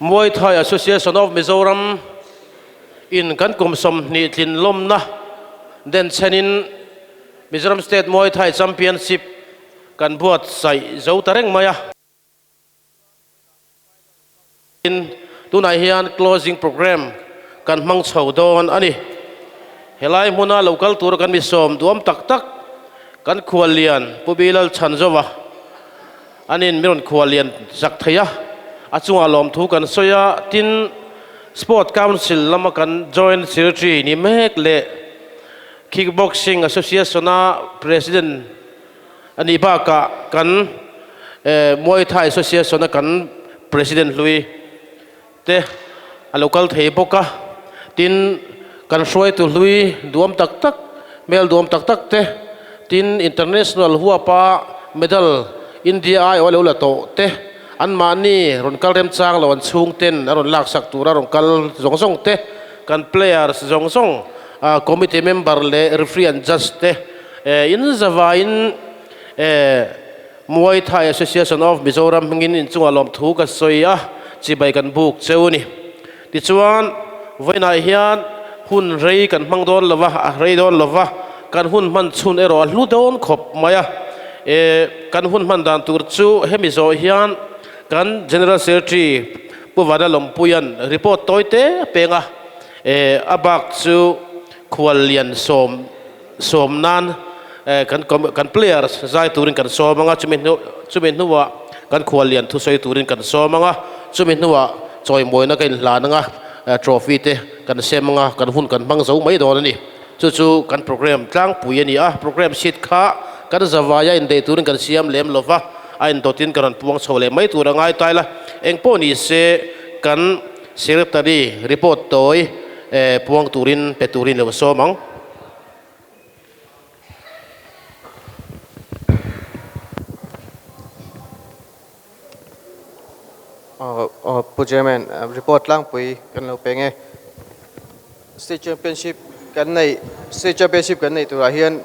Muay Thai Association of Mizoram in kan kum 20 tlin lawmna den chhenin Mizoram State Muay Thai Championship kan buatsaih zo ta reng mai a. Tin, tunah hian closing programme kan hmang chho dawn a ni. Helai hmuna lo kal tura kan mi sawm duam tak tak kan khuallian Pu Bilal Chhanzova anin mi rawn khuallian zak thei a, a chungah lawmthu kan sawi a. Tin, Sport Council lama kan Joint Secretary ni mek leh Kickboxing Association-a President A nih bakah kan Muay Thai Association a kan President hlui te a lo kal thei bawk a, tin kan hruaitu hlui duam tak tak, hmel duam tak tak te, tin International huapa medal India aiawh a lo la tawh te, anmahni rawn kal remchang lo an chhungten a rawn laksak tura rawn kal zawng zawng te, kan players zawng zawng committee member leh referee and judge te, In zavaiin Muay Thai Association of Mizoram hmingin inchungah lawmthu ka sawi a, chibai kan buk cheu a ni. Tichuan, vawiinah hian hun rei kan hmang dawn lo va, a rei dawn lo va, kan hun hman chhun erawh a hlu dawn khawp mai a. Kan hun hman dan tur chu hemi zawh hian kan General Secretary Pu Vana Lawmpuia'n report tawi te a peng a, a bak chu khuallian sawm Sawm nan kan kan players zai turin kan sawm anga chumi hnu chumi hnuah kan khuallian thusawi turin kan sawm anga chumi hnuah chawimawina ka inhlan anga trophy te kan sem anga kan hun kan hmang zo mai dawn a ni. Chu chu kan program tlangpui a ni a, program sheet kha kan zavaia indeih turin kan siam lem lova a indawtin kan rawn puang chho leh mai tur a ngai taila engpawh ni se kan secretary report tawi puang turin pe turin lo sawm ang. Pu Chairman, report tlangpui kan lo peng e. State Championship kan neih State Championship kan neih turah hian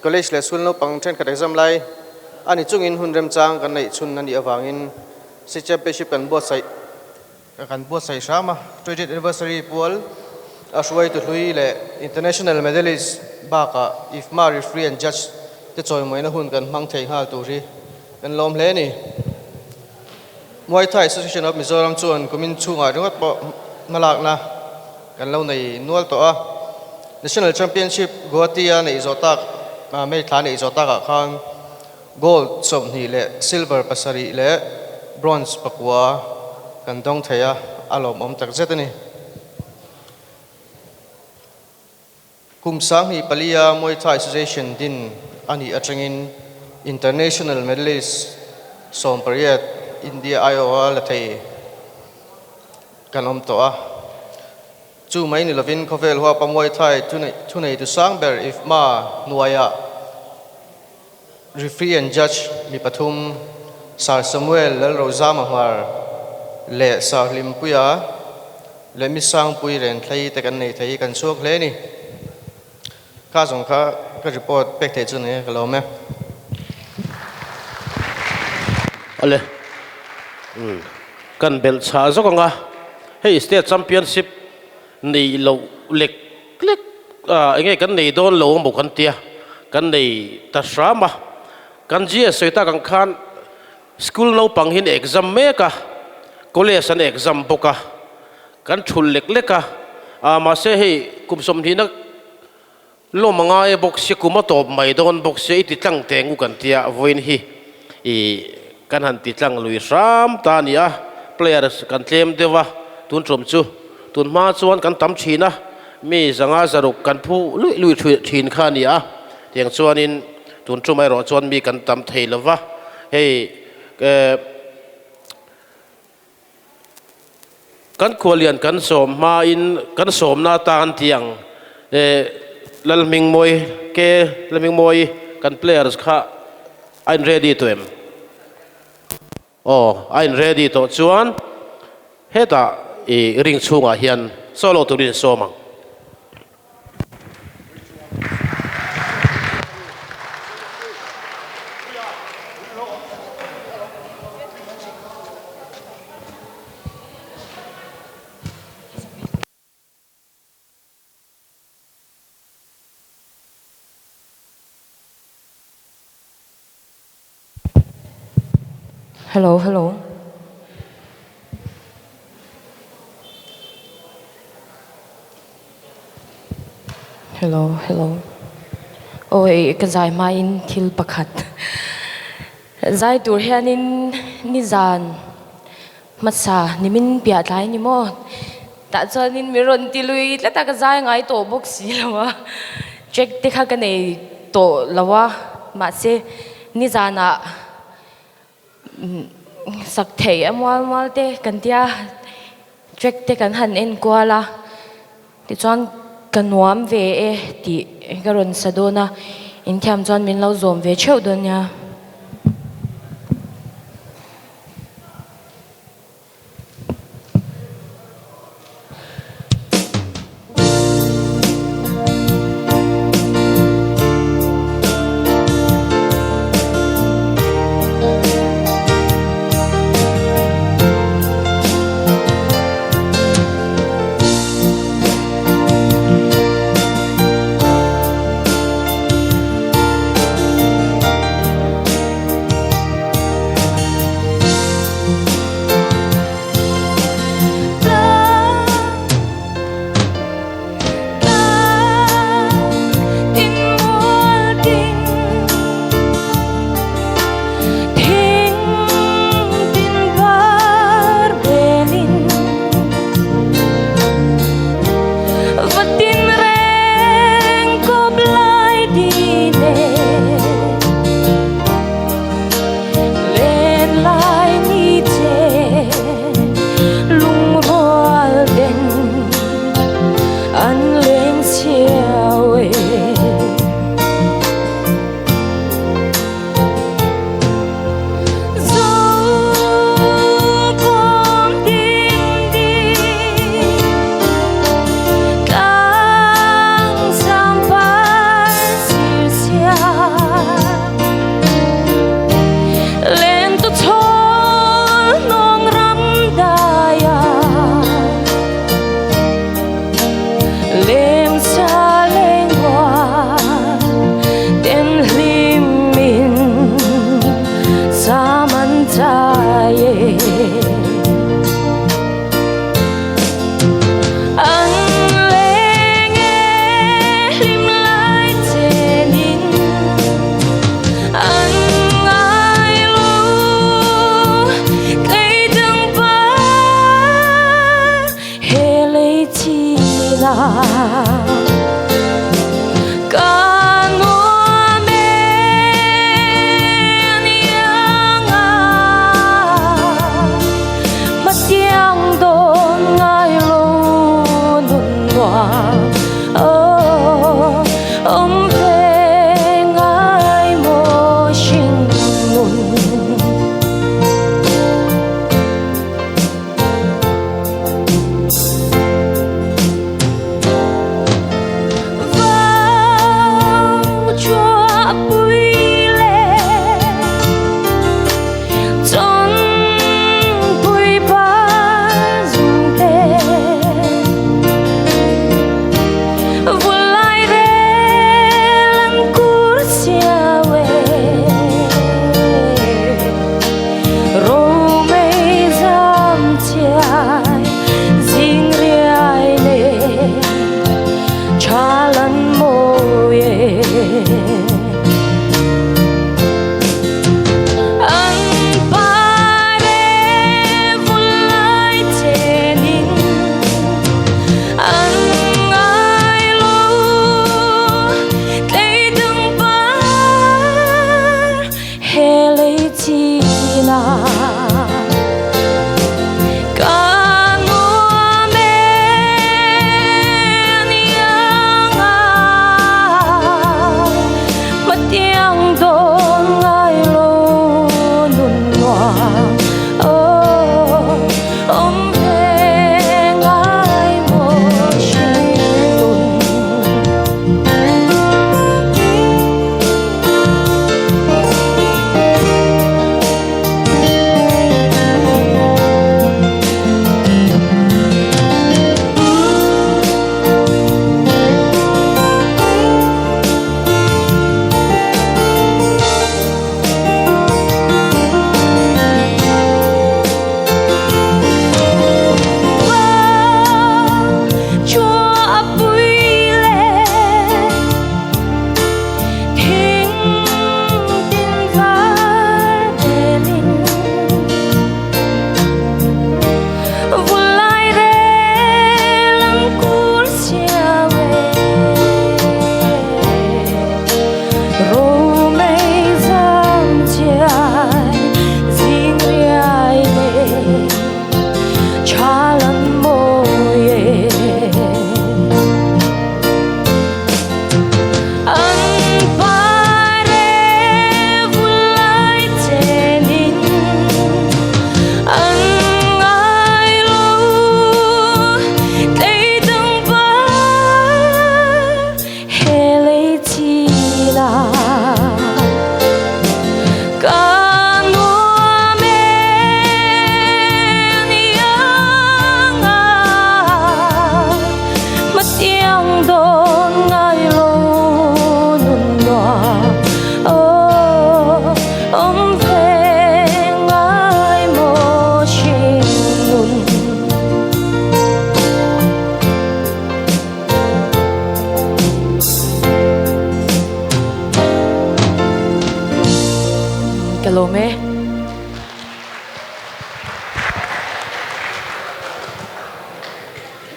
College leh School naupang thenkhat exam lai a ni chungin hun remchang kan neih chhun a nih avangin State Championship kan buatsaih Kan buatsaih hram a, 20th Anniversary pual a hruaitu hlui leh International Medalist bakah IFMA Referee and Judge te chawimawina hun kan hmang thei nghal tur hi kan lawm hle a ni. Muay Thai Association of Mizoram chuan kumin chhungah ringawt pawh hmalakna kan lo nei nual tawh a. National Championship Guwahati a neih zawh tak, May thla neih zawh takah khan Gold 20 leh silver 7 leh bronze 9 kan dawng thei a, a lawmawm tak zet a ni. Kum 24 a Muay Thai Association din a nih atangin International Medalist 18 India aiawha la thei kan awm tawh a. Chu mai ni lovin khawvel huapa Muay Thai thuneitu sang ber IFMA hnuaiah Referee and Judge mi pathum, Sir Samuel Lalrozama Hmar leh Sir Hlimpuia leh mi Sangpui Renthlei te kan nei thei hi kan chhuak hle a ni. Kha zawng kha ka report pek theih chu ni ka lawm e. Awle, kan belh chhah zawk ang a, hei State Championship nei loh lek lek a enge kan nei dawn lo maw kan tia kan nei ta hram a kan GS sawi tak ang khan school naupang hian exam mek a college an exam bawk a kan thul lek lek a ah mahse hei kum 20 na lawm a ngai bawk sia kum a tawp mai dawn bawk sia i ti tlang teng u kan tia vawiin hi ih kan han ti tlang lui hram ta a ni a players kan tlem deuh a tun tum chu tun hma chuan kan tam thin a mi zanga zaruk kan phu luih luih thin kha a ni a tiang chuanin tun tum erawh chuan mi kan tam thei lo va hei eh Kan khualian kan sawm hmain kan sawmna atan tih ang Lalhmingmawi ke Lalhmingmawi kan players kha a in ready tawh em? Aw a in ready tawh chuan hetah i ring chhungah hian solo turin sawm ang. Hello hello. Hello hello. Aw hei ka zai hmain thil pakhat zai tur hianin nizan hmasa nimin piah tlai ni maw tah chuanin min rawn ti lui tlat a ka zai ngai tawh bawk si lo a track te kha ka nei tawh lo a mahse nizanah Sak theih a mual mual te kan tia track te kan han en kual a tichuan ka nuam ve e tih ka rawn sa dawn a inthiam chuan min lo zawm ve theuh dawn nia.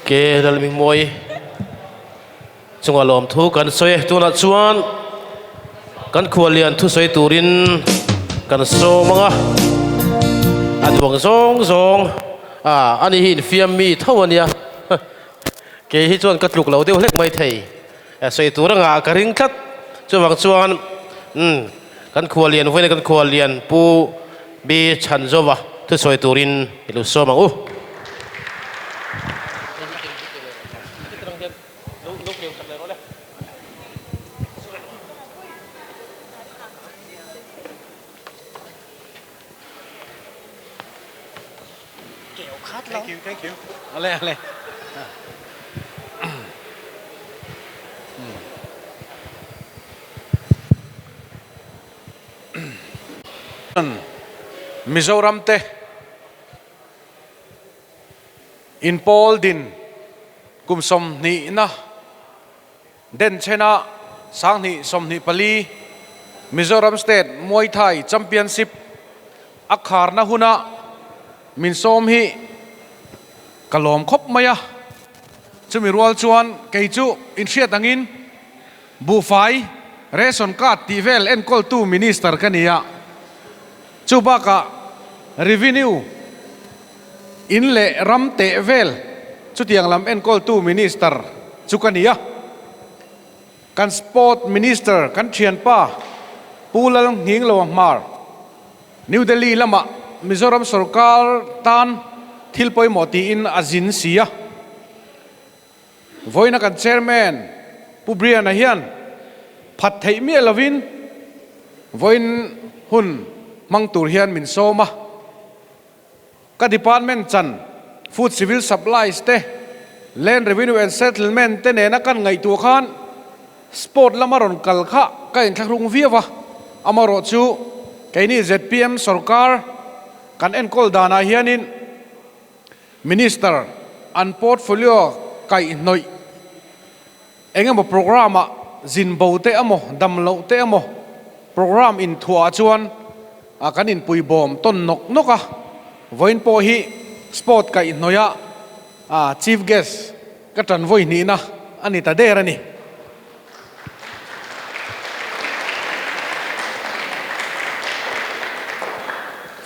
Ke Lalmingmawi chunga lawmthu kan sawi e. Tunah chuan kan khuallian thusawi turin kan sawm ang a, a duang zawng zawng a ani hi infiam mi tho a nia. Kei hi chuan ka tluk lo deuh hlek mai thei. Sawi tur anga ka ring tlat. Chuvang chuan umm kan khuallian vawiin kan khuallian Pu B Chhanzova thusawi turin i lo sawm ang u. Thank you, thank you. Ale, ale. Mizoram te inpawl din kum sawmhnihna Denchhena 2024 Mizoram State Muay Thai Championship a kharna huna min sawm hi ka lawm khawp mai a, chumi rual chuan kei chu inhriat angin buhfai ration card tih vel enkawltu Minister ka ni a, chu bakah Revenue In leh ram teh vel chutiang lam enkawltu Minister chu ka ni a. Kan Sport Minister kan thianpa Pu Lal Nghingloa Hmar, New Delhi lamah Mizoram sorkar tan thil pawimawh tiin a zin si a. Vawiina kan Chairman Pu Brian-a hian phat theih miah lovin vawiin hun hmang tur hian min sawm a. Ka department chan Food Civil Supplies te, Land Revenue and Settlement te nena kan ngaihtuah khan sport lama rawn kal kha ka inthlahrung viau a, amaherawh chu keini zpm sorkar kan enkawl danah hianin Minister an portfolio kaihhnawih engemaw programme ah zin bo te emaw dam loh te emaw programme inthuah ah chuan ah kan inpui bawm tawn nawk nawk a, vawiin pawh hi sport kaihhnawih ah ah chief guest ka tan vawi hnihna a ni ta der a ni.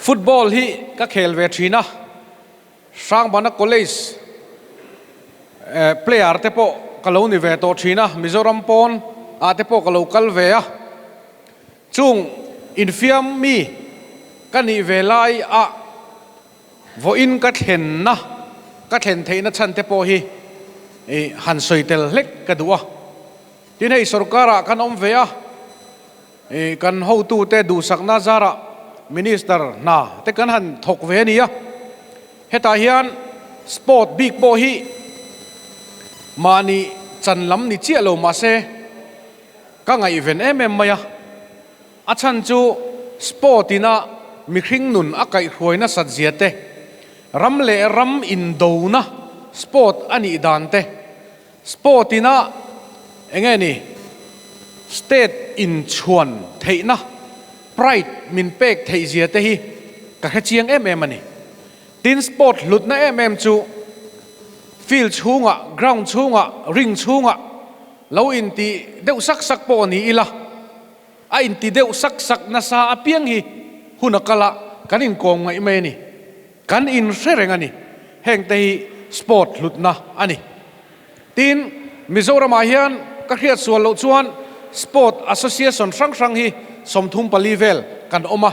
Football hi ka khel ve thin a. Hrangbana College player te pawh ka lo ni ve tawh thin a, Mizoram pawn ah te pawh ka lo kal ve a, chung infiam mi ka nih ve lai ah vawiin ka thlenna ka thlen theihna chhan te pawh hi han sawi tel hlek ka duh a, tin hei sorkar ah kan awm ve a. Kan hotute duhsakna zarah Minister hna te kan han thawk ve a ni a, hetah hian sport bik pawh hi mahni chan lam ni chiah lo mahse ka ngaihven em em mai a, a chhan chu sport ina mihring nun a kaihhruai nasat zia te, ram leh ram indona sport a nih dan te, Sport ina enge ni state inchhuan theihna pride min pek theih zia te hi ka hre chiang em em a ni. Tin sport hlutna em em chu field chhungah, ground chhungah, ring chhungah lo inti deuh sak sak pawh ni ila a inti deuh sak sak nasa apiang hi hun a kal a kan inkawm ngaih mai a ni. Kan inhre reng a ni. Hengte hi sport hlutna a ni. Tin, Mizoramah hian ka hriat sual loh chuan sport association hrang hrang hi 34 vel kan awm a.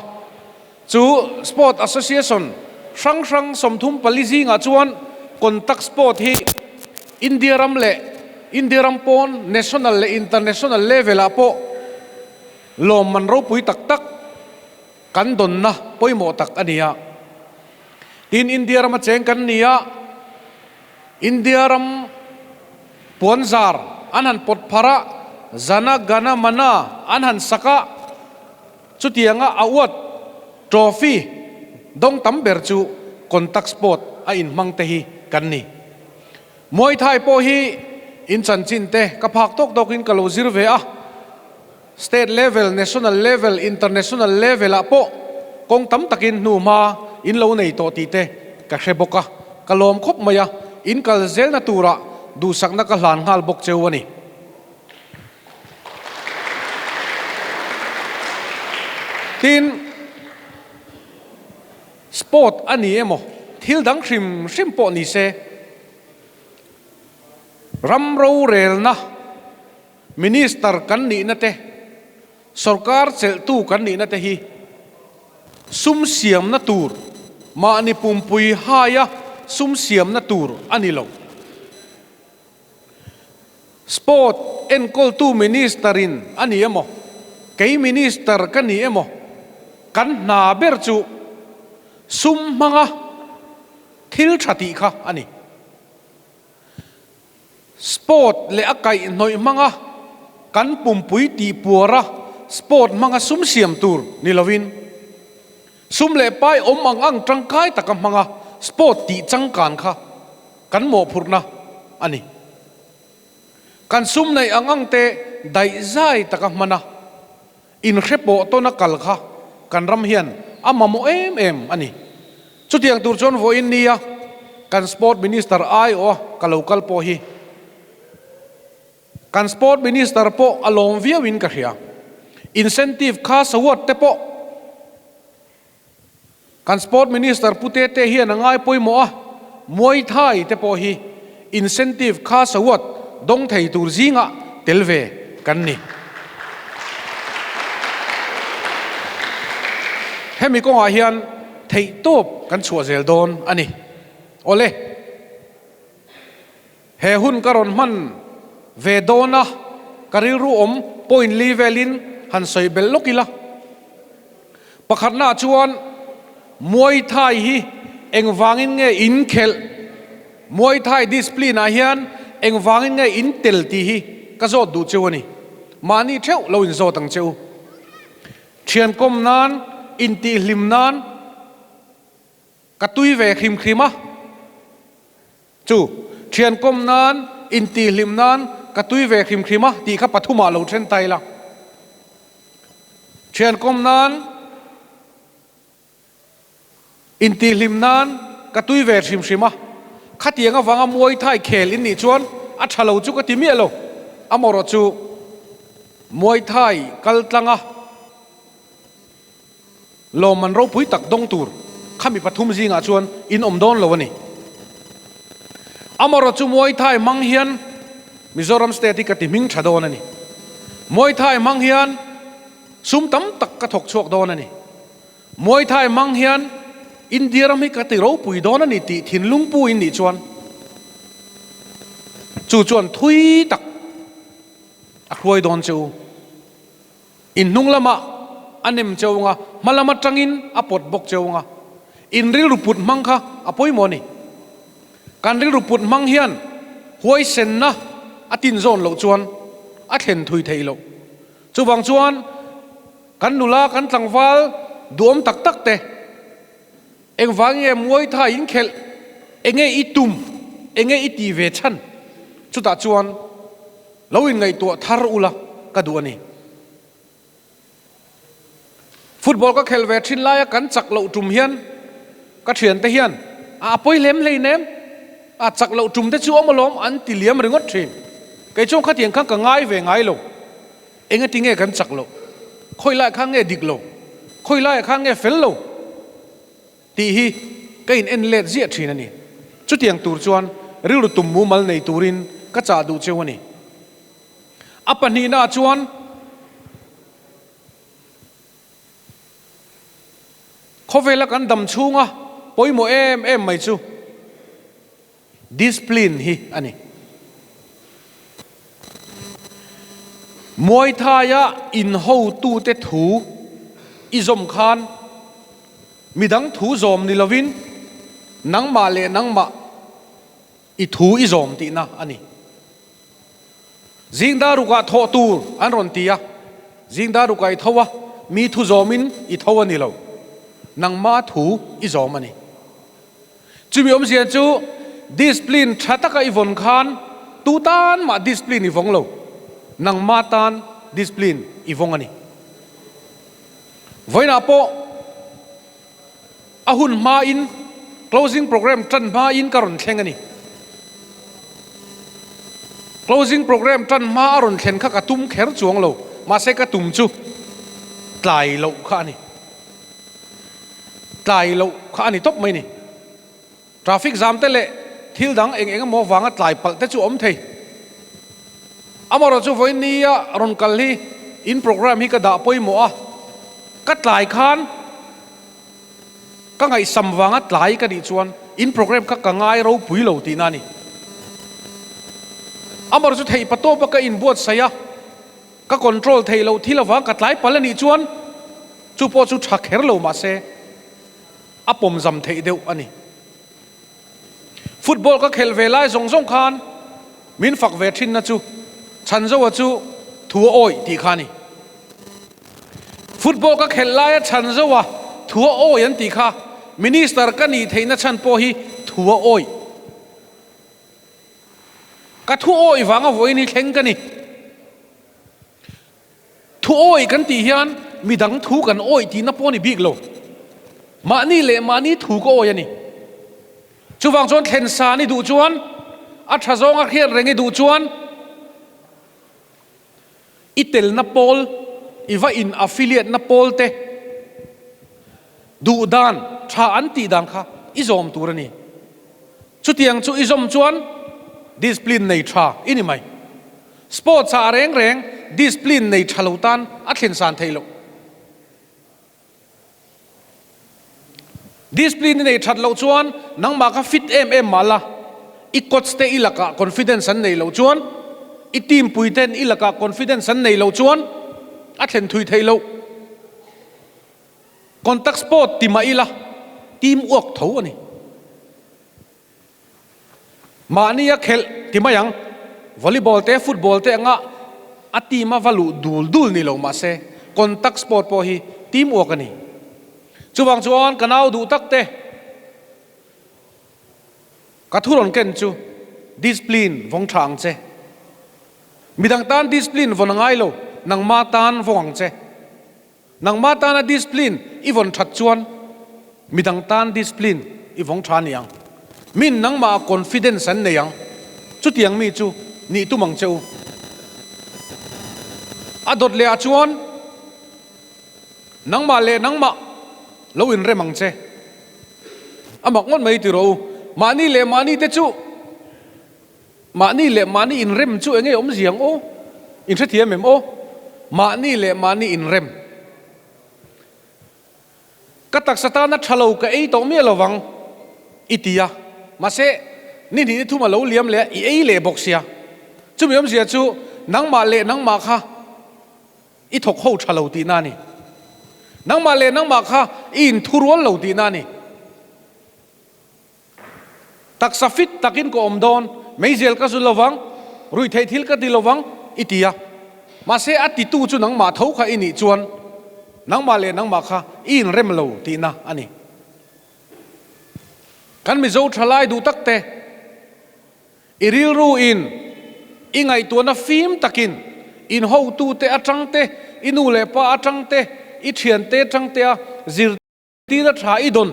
Chu sport association hrang hrang 34 zingah chuan contact sport hi India ram leh India ram pawn national leh international level ah pawh lawmman ropui tak tak Kan dawnna pawimawh tak a ni a. Tin, India rama cheng kan ni a, India ram puanzar an han pawt phar a, Jana Gana Mana an han sak a, chutianga a uat trophy dawng tam ber chu contact sport a inhmang te hi kan ni. Muay Thai pawh hi in chanchin te ka phak tawk tawkin ka lo zir ve a. State level, national level, international level ah pawh kawng tam takin hnu hma in lo nei tawh tih te ka hre bawk a, ka lawm khawp mai a. In kal zelna turah duhsakna ka hlan nghal bawk cheu a ni. Tin, sport a ni emaw, thil dang hrim hrim pawh ni se, ram rorelna Minister kan nihna te, Sorkar chelhtu kan nihna te hi sum siamna tur, mahni pumpui haia sum siamna tur a ni lo. Sport enkawltu Minister in a ni emaw, kei Minister ka ni emaw, kan hna ber chu sum hmanga thil tha tih kha a ni. Sport leh a kaihhnawih hmanga kan pumpui tih puara sport hmanga sum siam tur ni lovin, sum leh pai awm ang ang tangkai taka hmanga sport tih changkan kha kan mawhphurhna a ni. Kan sum neih ang ang te daihzai taka hmana inhre pawh tawna kal kha kan ram hian a mamawh em em a ni. Chutiang tur chuan vawiin nia kan Sport Minister aiawha ka lo kal pawh hi kan Sport Minister pawh a lawm viauin ka hria. Incentive kha sawat te pawh Kan Sport Minister Pu Tete hian a ngai pawimawh a, Muay Thai te pawh hi incentive kha sawat dawng thei tur zingah tel ve kan ni. Hemi kawngah hian theihtawp kan chhuah zel dawn a ni. Awle. He hun ka rawn hman ve dawn a, ka rilru awm point li velin han sawi belh lawk ila. Pakhatnaah chuan Muay Thai hi engvangin nge in khelh, Muay Thai discipline ah hian engvangin nge in tel tih hi ka zawt duh cheu a ni. Mahni theuh lo in zawt ang che u. Thiankawm nan, intihhlim nan ka tui ve hrim hrim a. Chu, thian kawm nan, intihhlim nan ka tui ve hrim hrim a tih kha pathumah lo then ta ila. Thian kawm nan, intihhlim nan ka tui ve hrim hrim a, khatiang avanga Muay Thai khel in nih chuan a tha lo chu ka ti miah lo. Amaherawh chu Muay Thai kal tlang a. Lawmman ropui tak dawng tur khami pathum zingah chuan in awm dawn lo a ni. Amaherawh chu Muay Thai hmang hian Mizoram state hi ka ti hming tha dawn a ni. Muay Thai hmang hian sum tam tak ka thawk chhuak dawn a ni. Muay Thai hmang hian India ram hi ka ti ropui dawn a ni tih thinlung pu in nih chuan chu chuan thui tak a hruai dawn che u. In hnung lamah a nem cheu anga, hma lam atangin a pawt bawk cheu anga. In rilru put hmang kha a pawimawh a ni. Kan rilru put hmang hian huaisenna a tinzawn loh chuan a thlen thui theih loh. Chuvang chuan kan nula kan tlangval duhawm tak tak te engvang nge Muay Thai in khelh, enge i tum, enge i tih ve chhan? Chutah chuan Lo inngaihtuah thar ula ka duh a ni. Football ka khelh ve thin laia kan chak loh tum hian ka thiante hian a pawi hlem hlei nem, a chak loh tum te chu awm alawm an ti liam ringawt thin. Kei chuan khatiang khan ka ngai ve ngai lo. Engati nge kan chak loh? Khawi laiah khan nge dik lo? Khawi laiah khan nge fel lo? Tih hi ka in en let ziah thin a ni. Chutiang tur chuan rilru tum mumal nei turin ka chah duh cheu a ni. A pahnihnaah chuan khawvela kan dam chhunga pawimawh em em mai chu Discipline hi a ni. Muay Thai-a inhotute thu i zawm khan midang thu zawm ni lovin nangmah leh nangmah i thu i zawm tihna a ni. Zingdar rukah thawh tur an rawn ti a, zingdar rukah i tho a, mi thu zawmin i tho a ni lo, nangmah thu i zawm a ni. Chumi awmzia chu discipline tha taka i vawn khan tu tan mah discipline i vawng lo, nangmah tan discipline i vawng a ni. Vawiinah pawh a hun hmain closing program tan hmain ka rawn thleng a ni. Closing programme tan hma a rawn thlen kha ka tum kher chuang lo, mahse ka tum chu tlai loh kha a ni. Tlai loh kha a ni tawp mai ni. Traffic jam te leh thil dang eng eng emaw vanga tlai palh te chu a awm thei. Amaherawhchu vawiin nia rawn kal hi in programme hi ka dah pawimawh a, ka tlai khan ka ngaihsam vanga tlai ka nih chuan in programme kha ka ngai ropui lo tihna a ni. Amaherawhchu theih patawpa ka inbuatsaih a, ka control theih loh thil avang ka tlai palh a nih chuan chu pawh chu tha kher lo mahse, a pawm zam theih deuh a ni. Football ka khelh ve lai zawng zawng khan min fak ve thinna chu Chhanzoa chu thu a awih tih kha a ni. Football ka khelh laia Chhanzoa thu a awih an tih kha Minister ka nih theihna chhan pawh hi thu a awih. Ka thu awih vanga vawiin hi thleng ka ni. Thu awih kan tih hian midang thu kan awih tihna pawh a ni bik lo. Mahni leh mahni thu ka awih a ni. Chuvang chuan thlensan i duh chuan, a tha zawnga hriat reng i duh chuan i telna pawl, i va in affiliate na pawl te duh dan, tha an tih dan kha i zawm tur a ni. Chutiang chu i zawm chuan discipline nei tha i ni mai. Sports ah reng reng discipline nei tha lo tan a thlen san theih loh. Discipline i nei that loh chuan nangmah kha fit em em mah la, i coach te i lakah confidence an nei loh chuan, i team pui ten i lakah confidence an nei loh chuan a thlen thui theih loh. Contact sport ti mah ila team work tho a ni. Mahni a khelh ti mai ang, volleyball te football te anga a team a va luh dul dul ni lo mahse contact sport pawh hi team work a ni. Chuvang chuan ka nau duh tak te ka thu rawn ken chu discipline vawng tha ang che. Midang tan discipline vawn a ngai lo, nangma tan vawng ang che. Nangmah tana discipline i vawn that chuan midang tan discipline i vawng tha ni ang. Min nangmah ah confidence an nei ang. Chutiang mi chu nih tum ang che u. A dawt leh ah chuan nangmah leh nangmah lo inrem ang che. A mak ngawt mai ti rawh u. Mahni leh mahni te chu. Mahni leh mahni inrem chu enge awmzia ang aw? Inhrethiam em aw? Mahni leh mahni inrem. Ka taksa tana tha lo ka ei tawh miah lovang i ti a, mahse ni hnih ni thum a lo liam leh a, i ei leh bawk sia. Chumi awmzia chu nangmah leh nangmah kha i thawk ho tha lo tihna a ni. Nangmah leh nangmah kha i inthurual lo tihna a ni. Taksa fit takin ka awm dawn, meizel ka zu lovang, ruihtheih thil ka ti lovang i ti a. Mahse a titu chu nangmah tho kha i nih chuan nangmah leh nangmah kha i inrem lo tihna a ni. Kan Mizo thalai duh tak te, i rilru in i ngaihtuahna fim takin in hotute atang te, i nu leh pa atang te, i thiante atang te a zir Tira tha i dawn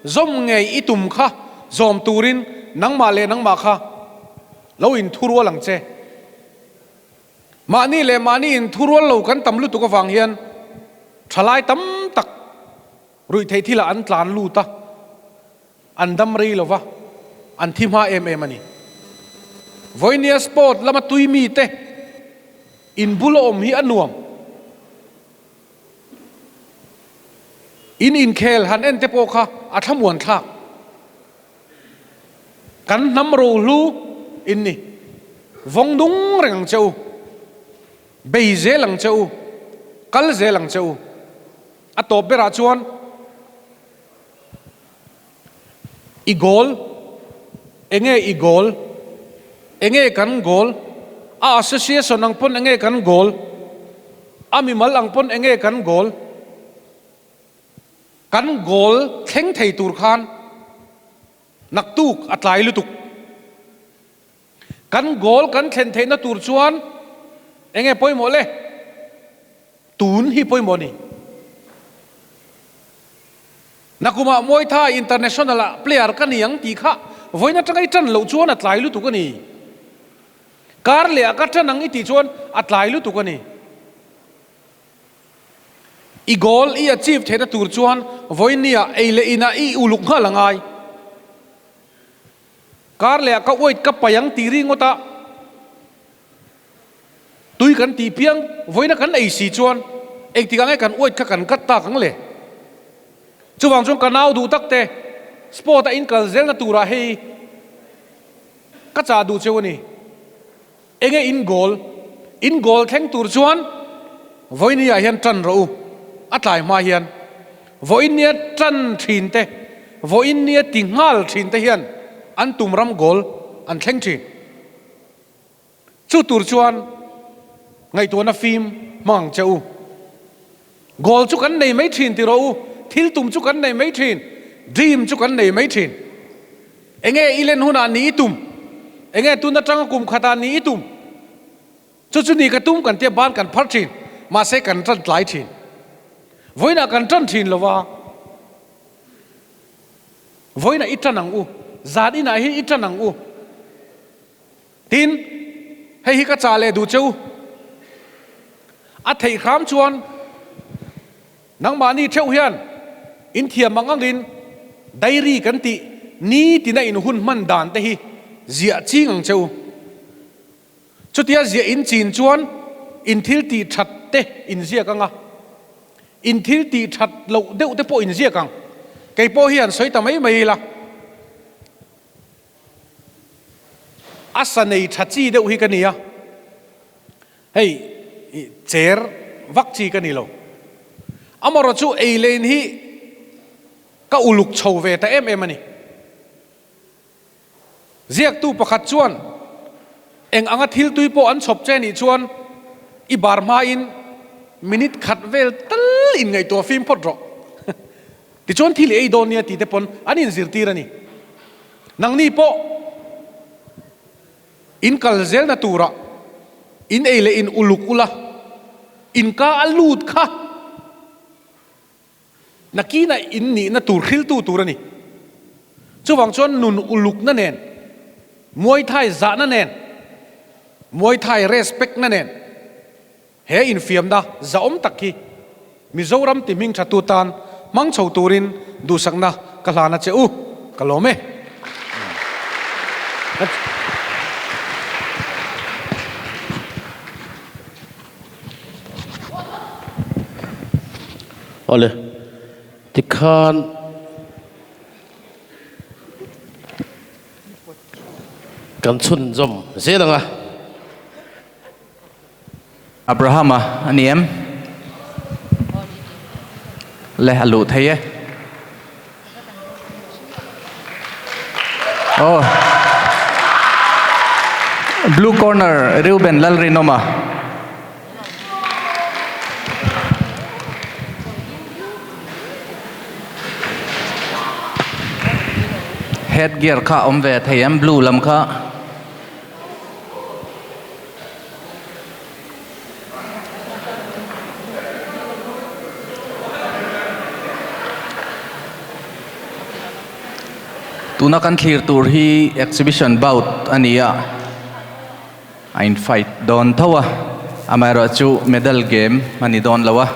zawm ngei i tum kha zawm turin nangmah leh nangmah kha lo inthurual ang che. Mahni leh mahni inthurual lo kan tam lutuk avang hian thalai tam tak ruihtheih thilah an tlan lut a, an dam rei lo va, an thi hma em em a ni. Vawinia sport lama tui mite inbul a awm hi a nuam. In inkhel han en te pawh kha a thlamuan thlak. Kan hnam rohlu in ni. Vawng nung reng ang che u. Bei zel ang che u. Kal zel ang che u. A tawp berah chuan I goal? Enge i goal? Enge kan goal? A association ang pawn enge kan goal? A mimal ang pawn enge kan goal? Kan goal thleng thei tur khan naktuk a tlai lutuk. Kan goal kan thlen theihna tur chuan enge pawimawh le? Tun hi pawimawh a ni. Nakumah Muay Thai International ah player ka ni ang tih kha vawiin atanga i tan loh chuan a tlai lutuk a ni. Kar leh ah ka ṭan ang i tih chuan a tlai lutuk a ni. I goal i achieve theihna tur chuan vawiin ah ei leh inah i uluk nghal a ngai. Kar leh ah ka weight ka pai ang tih ringawt a tui kan tih piang vawiin a kan ei si chuan engtik ah nge kan weight kha kan cut tak ang le. Chuvang chuan ka nau duh tak te sport a in kal zelna turah hei ka chah duh cheu a ni. Enge in goal? In goal thleng tur chuan vawinia hian tan rawh u, a tlai hma hian. Vawinia tan thin te, vawinia ti nghal thin te hian an tum ram goal an thleng thin. Chu tur chuan ngaihtuahna fim hmang ang che u. Goal chu kan nei mai thin ti rawh u, thil tum chu kan nei mai thin, dream chu kan nei mai thin. Enge i len hunah ni i tum? Enge tun atanga kum khatah ni i tum? Chu chu ni ka tum kan tia ban kan phar thin, mahse kan tan tlai thin. Vawiinah kan tan thin lo va, vawiinah i tan ang u, zan inah hi i tan ang u. Tin, hei hi ka chah leh duh che u. A theih hram chuan nangmahni theuh hian in thiam ang angin diary kan tih nitina in hun hman dan te hi ziah ching ang che u. Chutia ziah in chin chuan in thil tih that te in ziak ang a, in thil tih that loh deuh te pawh in ziak ang. Kei pawh hian sawi ta mai mai ila. A sa nei tha chi deuh hi ka ni a, hei cher vak chi ka ni lo. Amaherawh chu ei lane hi ka uluk chho ve ta em em a ni. Ziaktu pakhat chuan eng anga thil tui pawh an chhawp che nih chuan i bar hmain minute khat vel tal inngaihtuah fim phawt rawh. Tichuan thil i ei dawn nia tih te pawn an inzirtir a ni. Nangni pawh in kal zelna turah in ei leh in uluk ula, in ka a lut kha nakina in nihna tur hriltu tur a ni. Chuvang chuan nun ulukna nen, Muay Thai zahna nen, Muay Thai respect na nen, He infiamna zahawm tak hi Mizoram ti hming thatu tan hmang chho turin duhsakna ka hlan a che u, ka lawm e. Awle, tikhan kan chhunzawm zel ang a. Abrahama a ni em? Le a luh thei e. Oh. Blue corner Reuben Lalrinawma. Head gear kha awm ve thei em blue lam kha. Tuna kan thlir tur hi exhibition bout a ni a, a in fight dawn tho a, amaherawhchu medal game a ni dawn lo a,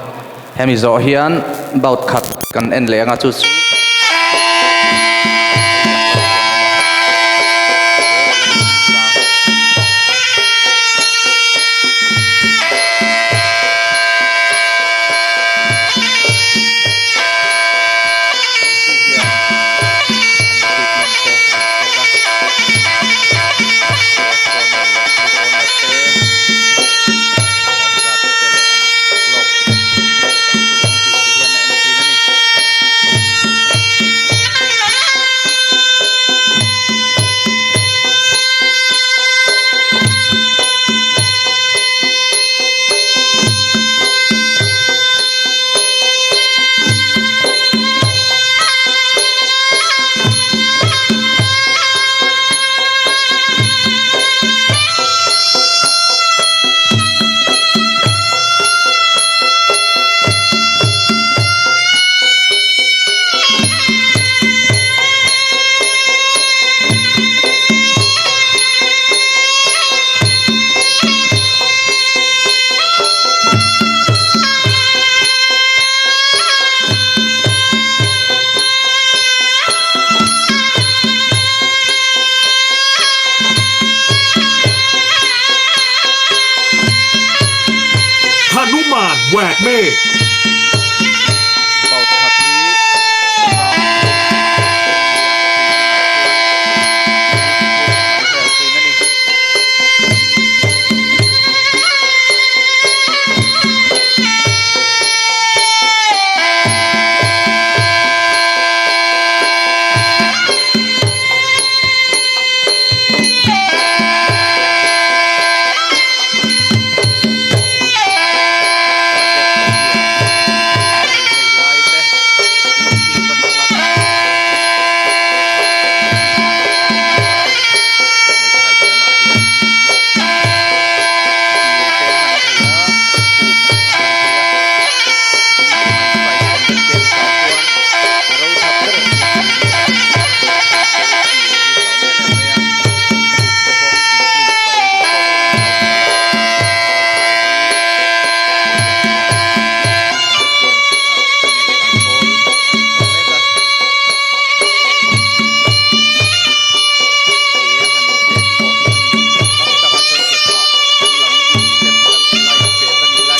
hemi zawh hian bout khat kan en leh anga chu chu. แหวกเมฆ Bout khat hi round thum thin a ni.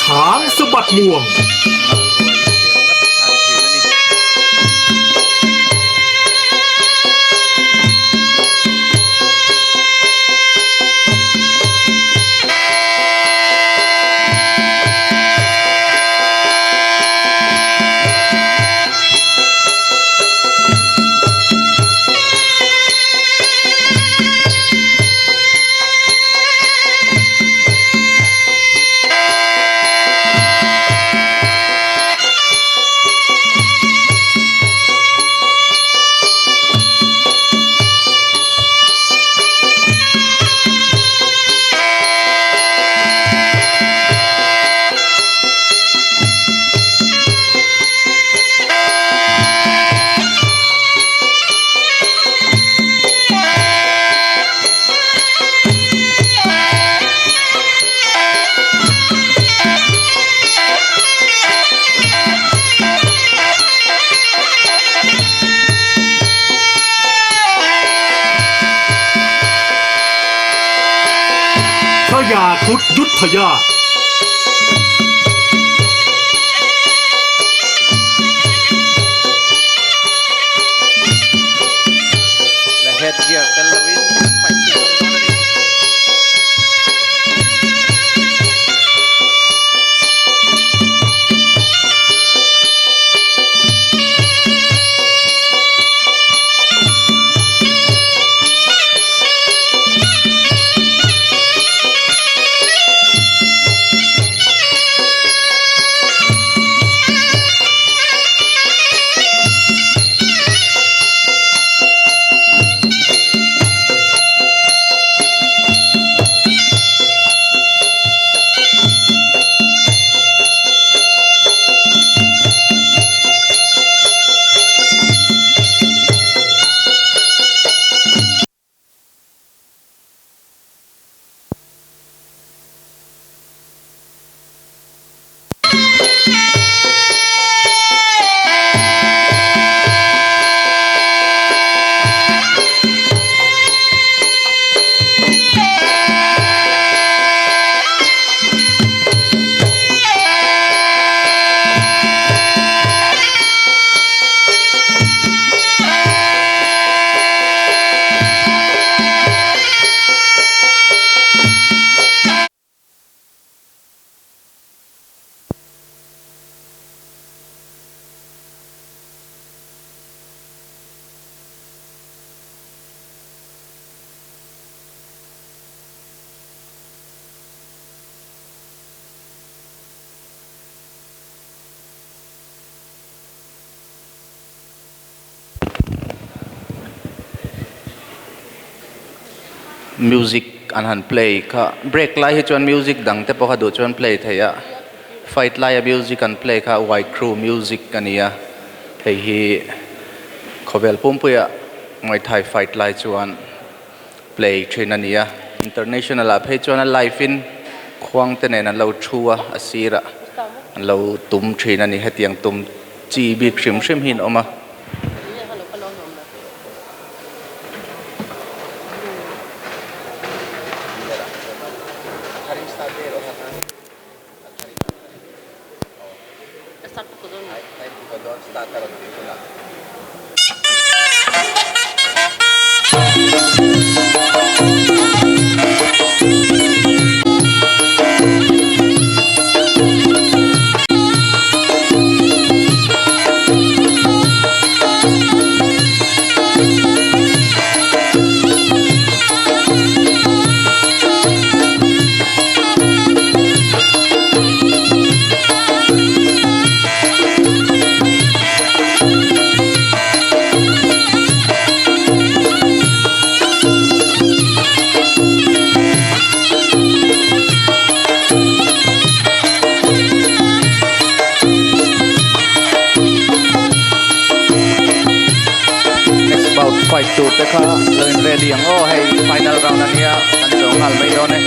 ช้างสะบัดงวง พระยาครุฑยุทธยาต และ headgear tel loin fight chhunzawm dawn a ni. Music an han play kha break lai hi chuan music dang te pawh kha duh chuan play theih a fight laia music an play kha white crew music a ni a hei hi khawvel pumpuia Muay Thai fight lai chuan play thin a ni a international ah phei chuan a live in khuang te nen an lo thu a a sirah an lo tum thin a ni hetiang tum chi bik hrim hrim hi an awm a. Next bout fight tur te kha lo in ready ang aw hei final round ania kan zawh nghal mai dawn e.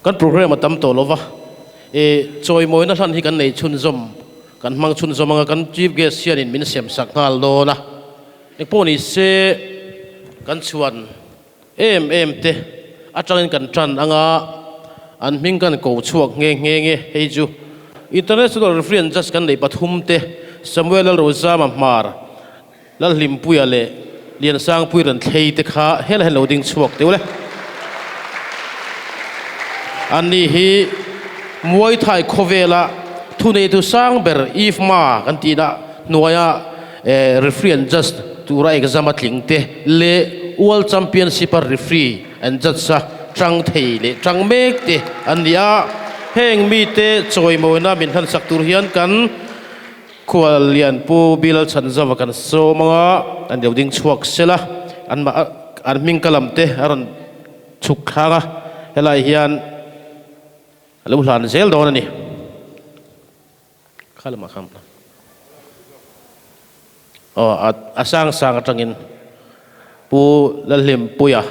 Kan program a tam tawh lo va, e chawimawina hlan hi kan nei chhunzawm, kan hmang chhunzawm anga kan Chief Guest hianin min sem sak nghal dawn a. Engpawh ni se kan chhuan em em te atangin kan tan anga an hming kan ko chhuak nghe nghe nge hei chu International Referee and Judge kan neih pathum te Samuel Lalrozama Hmar, Lalhlimpuia leh Liansangpui rawn thlei te kha helai hian lo ding chhuak teuh le. Anni hi Muay Thai khawvela thuneitu sang ber IFMA kan tihna hnuaia referee and judge tura exam a tling te leh World Championship a referee and judge a tang thei leh tang mek te an ni a. Heng mite chawimawina min hlansak tur hian kan Khual lian Pu Bilal Chhanzova kan sawm anga an lo ding chhuak sel a, an mah an hming ka lam te a rawn chhuk thlang a, helai hian a lo hlan zel dawn a ni. Kha lamah khan aw a sang sang atangin Pu Lalhlimpuia.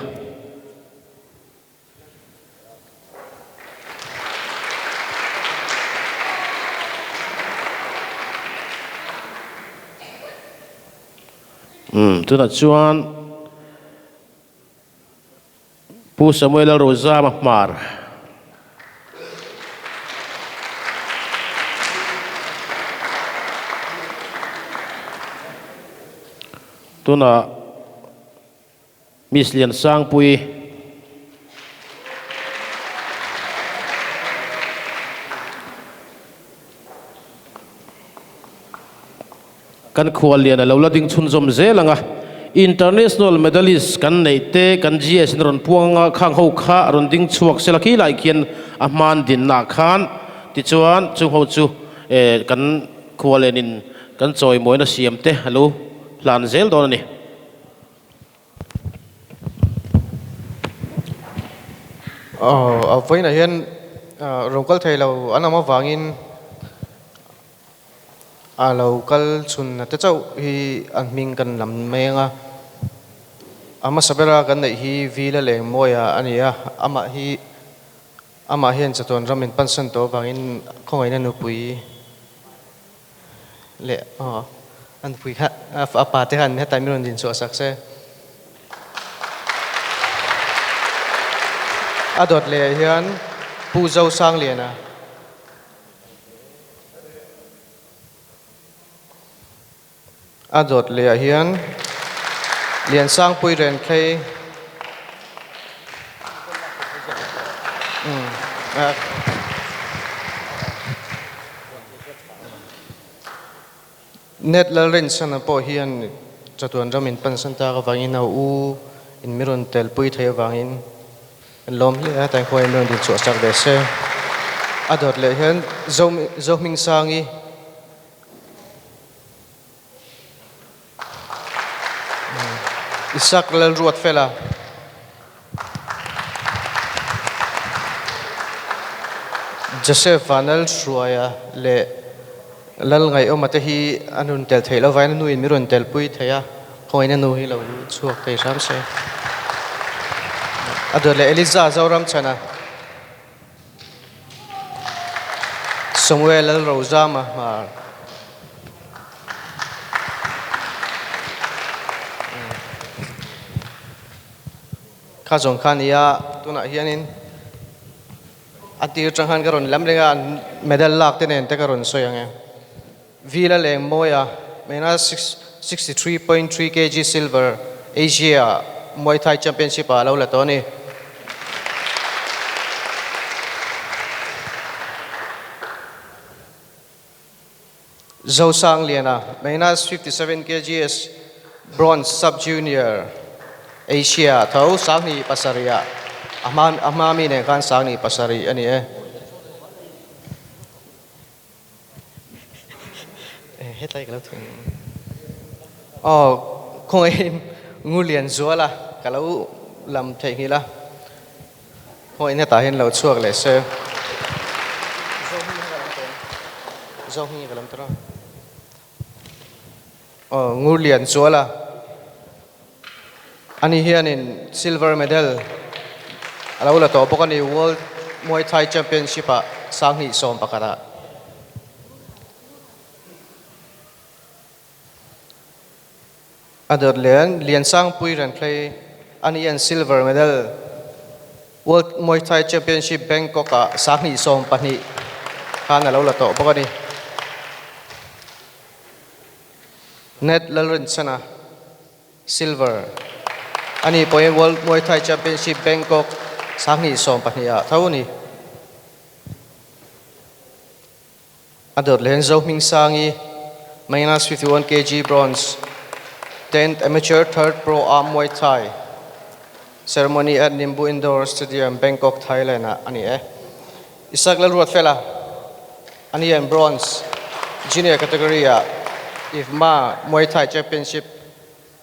Umm tunah chuan Pu Samuel Lalrozama Hmar. Tunah Miss Liansangpuii. Kan khual lian a lo la ding chhunzawm zel ang a, International Medalist kan neih te kan GS in rawn puang anga khang ho kha a rawn ding chhuak sela khi lai khian a hman dinna ah khan tichuan chung ho chu eh kan khual lian in kan chawimawina siam te a lo hlan zel dawn a ni. A vawiinah hian ro kal thei lo an awm avangin a lo kal chhun a te chauh hi a hming kan lam mai ang a, a hmasa bera kan neih hi Vila Lengmawia a ni a, amah hi amah hian chatuan ram in pansan tawh avangin khawngaihna nupui. Leh aw a nupui kha a pa te khan hetlai min rawn din chhuah sak se. A dawt leh ah hian Pu Zosangliana. A dawt leh ah hian Liansangpui Renkhei. Ned Lalrinsana pawh hian chatuan ram in pansan tak avangin a u in mi rawn telpui theih avangin an lawm hle a, tlai khuain mi rawn dinchhuah chak ve se. A dawt leh hian Zohmingsangi Isak Lalruatfela. Joseph Vanlalhruaia leh Lalngaihawma te hi an rawn tel theih loh vangin a nuin min rawn telpui thei a, khawngaihna nu hi lo chhuak thei hram se. A dawt leh Eliza Zoramchhana, Samuel Lalrozama Hmar. Kha zawng kha nia tunah hianin a tir tang khan ka rawn lam reng a medal lak te nen te ka rawn sawi ang e. Vila Lengmawia mena 63.3 kg silver Asia Muay Thai Championship ah a lo la tawh a ni. Zosangliana, minus 57 kgs, Bronze Sub-Junior, Asia tho 27 ah a hma a hma mi nen khan 27 a ni e. Hetlai ka lo thung. Aw, khawngaih Ngulian Zuala ka lo lam theihnghilh a. Khawngaih hetah hian lo chhuak leh se. Zohminga ka lam tawh a. Aw, Ngurlian Chuala. Ani hianin silver medal a lo la tawh bawk a ni. World Muay Thai Championship ah 2011 ah. A dawt lian Liansangpui Renthlei ani hian silver medal World Muay Thai Championship Bangkok ah 2012 khan a lo la tawh bawk a ni. Ned Lalrinchhana silver ani pawhin World Muay Thai Championship Bangkok 2012 ah tho a ni. A dawt leh hian Zohmingsangi minus 51 kg bronze 10th Amateur Third Pro Am Muay Thai Ceremony at Nimbu Indoor Stadium, Bangkok, Thailand ah a ni e. Isak Lalruatfela a ni hian bronze junior category ah IFMA Muay Thai Championship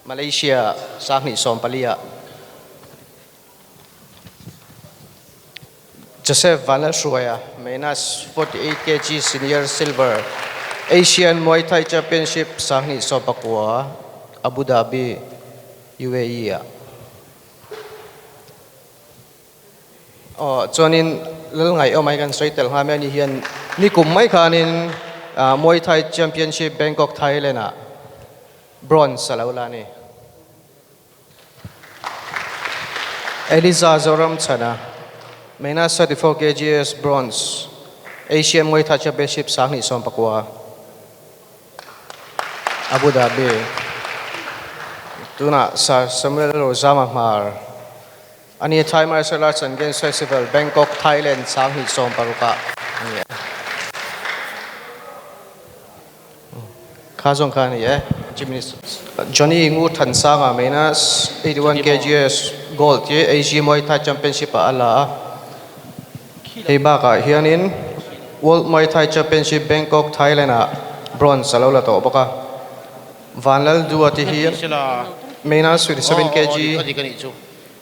Malaysia 2014 ah. Joseph Vanlalhruaia, minus 48 kg Senior Silver, Asian Muay Thai Championship 2019, Abu Dhabi, UAE ah. Aw, chuanin Lalngaih awm ai kan sawi tel nghal mai a ni hian nikum mai khanin Muay Thai Championship Bangkok, Thailand ah bronze a lo la a ni. Eliza Zoramchhana, Minus 34 kgs Bronze, Asian Muay Thai Championship 2019, Abu Dhabi. Tunah Sir Samuel Rozama Hmar a ni. Thai Martial Arts and Games Festival, Bangkok, Thailand 2016 ah a ni a. Kha zawng kha a ni e. Chief Minister Johnny Ngu Thansanga maina 81 kgs gold hi Asia Muay Thai Championship ah a la a. Hei bakah hianin World Muay Thai Championship Bangkok, Thailand ah bronze a lo la tawh bawk a. Vanlal Dua te hi maina 57 kg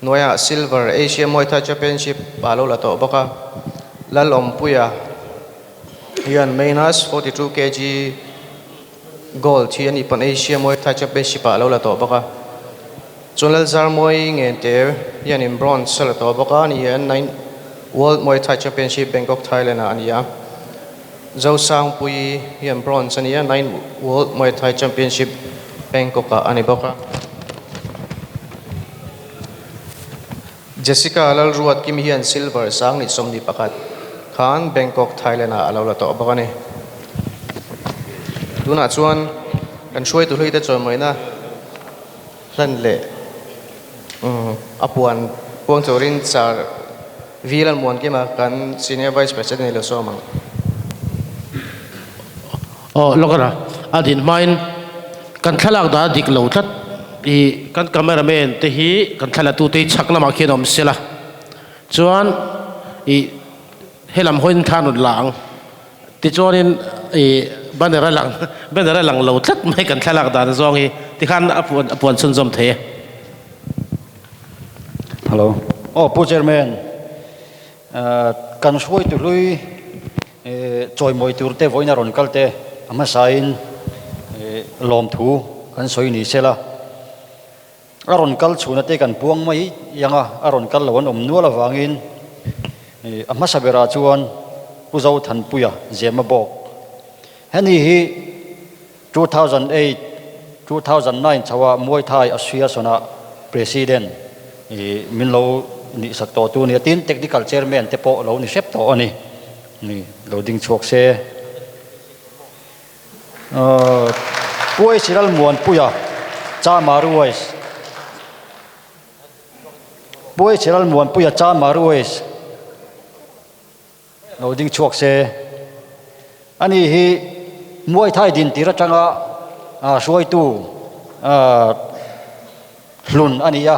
hnuaiah silver Asia Muay Thai Championship ah a lo la tawh bawk a. Lalawmpuia. Hian minus 42 kg gold hi a ni pawn Asia Muay Thai Championship ah a lo la tawh bawk a. Chuan Lalzarmawi Ngente hianin bronze a la tawh bawk a, ani hian nine World Muay Thai Championship Bangkok Thailand ah a ni a. Zosangpuii hian bronze a ni a, nine World Muay Thai Championship Bangkok ah a ni bawk a. Jessica Lalruatkimi hian silver 2021 khan Bangkok, Thailand ah a lo la tawh bawk a ni. Tunah chuan kan hruaitu hlui te chawimawina hlan leh a puan puang turin Sir V Lalmuankima kan Senior Vice President hi lo sawm ang. Aw lawk a, a din hmain kan thlalak dan a dik lo tlat i kan camera man te hi kan thlalatu te hi chhak lamah khian awm sela chuan i helam hawiin thla rawn la ang tichuanin i banner a lang banner a lang lo tlat mai kan thlalak dan zawng hi tikhan a puan a puan chhunzawm thei e. Hello. Aw Pu Chairman, kan hruaitu hlui Chawimawi tur te vawiin a rawn kal te a hmasain lawmthu kan sawi ni se la, a rawn kal chhuna te kan puang mai ang a, a rawn kal lo an awm nual avangin a hmasa berah chuan Pu Zothanpuia Zema bawk. Heni hi 2008, 2009 chhoah Muay Thai Association-ah President min lo nihsak tawh tu a ni a, tin Technical Chairman te pawh lo ni hrep tawh a ni. Lo ding chhuak se. Puai Siral Muanpuia, Cha Maruais. Puai Siral Muanpuia, Cha Maruais. Lo ding chhuak se. Ani hi Muay Thai din tir atanga hruaitu hlun a ni a,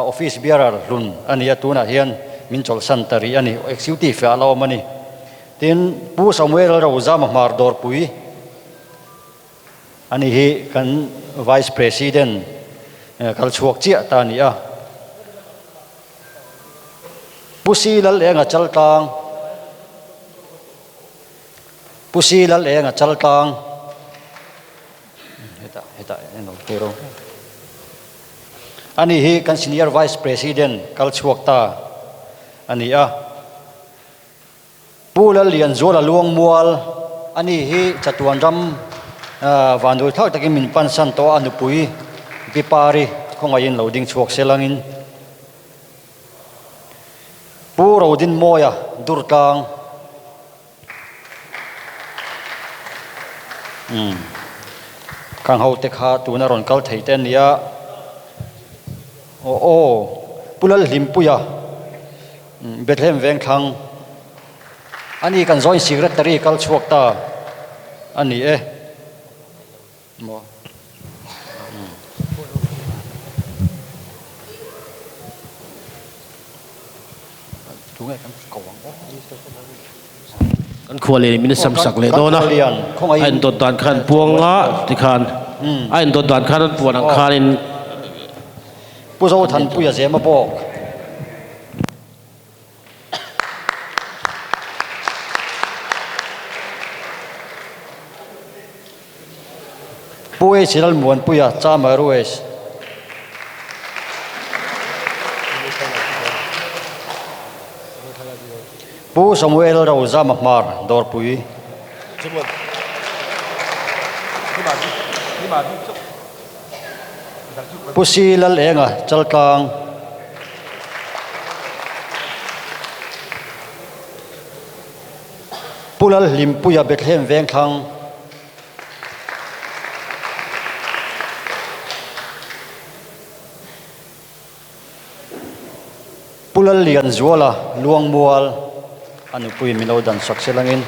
office bearer hlun a ni a, tunah hian min chawlhsan ta rih a ni, executive ah a la awm a ni. Tin, Pu Samuel Rozama Hmar Dawrpui ani hi kan Vice President kal chhuak chiah ta a ni a. Pu Si Lal Enga Chaltlang Pu Si Lal Enga Chaltlang Hetah hetah en lo tur aw. Ani hi kan Senior Vice President kal chhuak ta a ni a. Pu Lallianzuala Luangmual, ani hi chatuan ram vanduai thlak takin min pansan tawh a, a nupui Pi Pari khawngaihin lo ding chhuak se langin. Pu Rodinmawia Durtlang. Umm. Khang ho te kha tuna rawn kal thei te a nia. Aw aw. Pu Lalhlimpuia Bethlehem Vengthlang a ni kan Joint Secretary kal chhuak ta a ni e. Maw? Kan khua lian min sam sak leh dawn a, a indawt dan khan puang a tikhan a indawt dan khan an puan ang khanin Pu Zothanpuia Zema bawk. Pu H Lalmuanpuia, Chama Airways. Pu Samuel Rozama Hmar, Dawrpui. Pu Si Lalenga, Chaltlang. Pu Lalhlimpuia Bethlehem Vengthlang. Pu Lallianzuala Luangmual a nupui min lo dan sak se langin.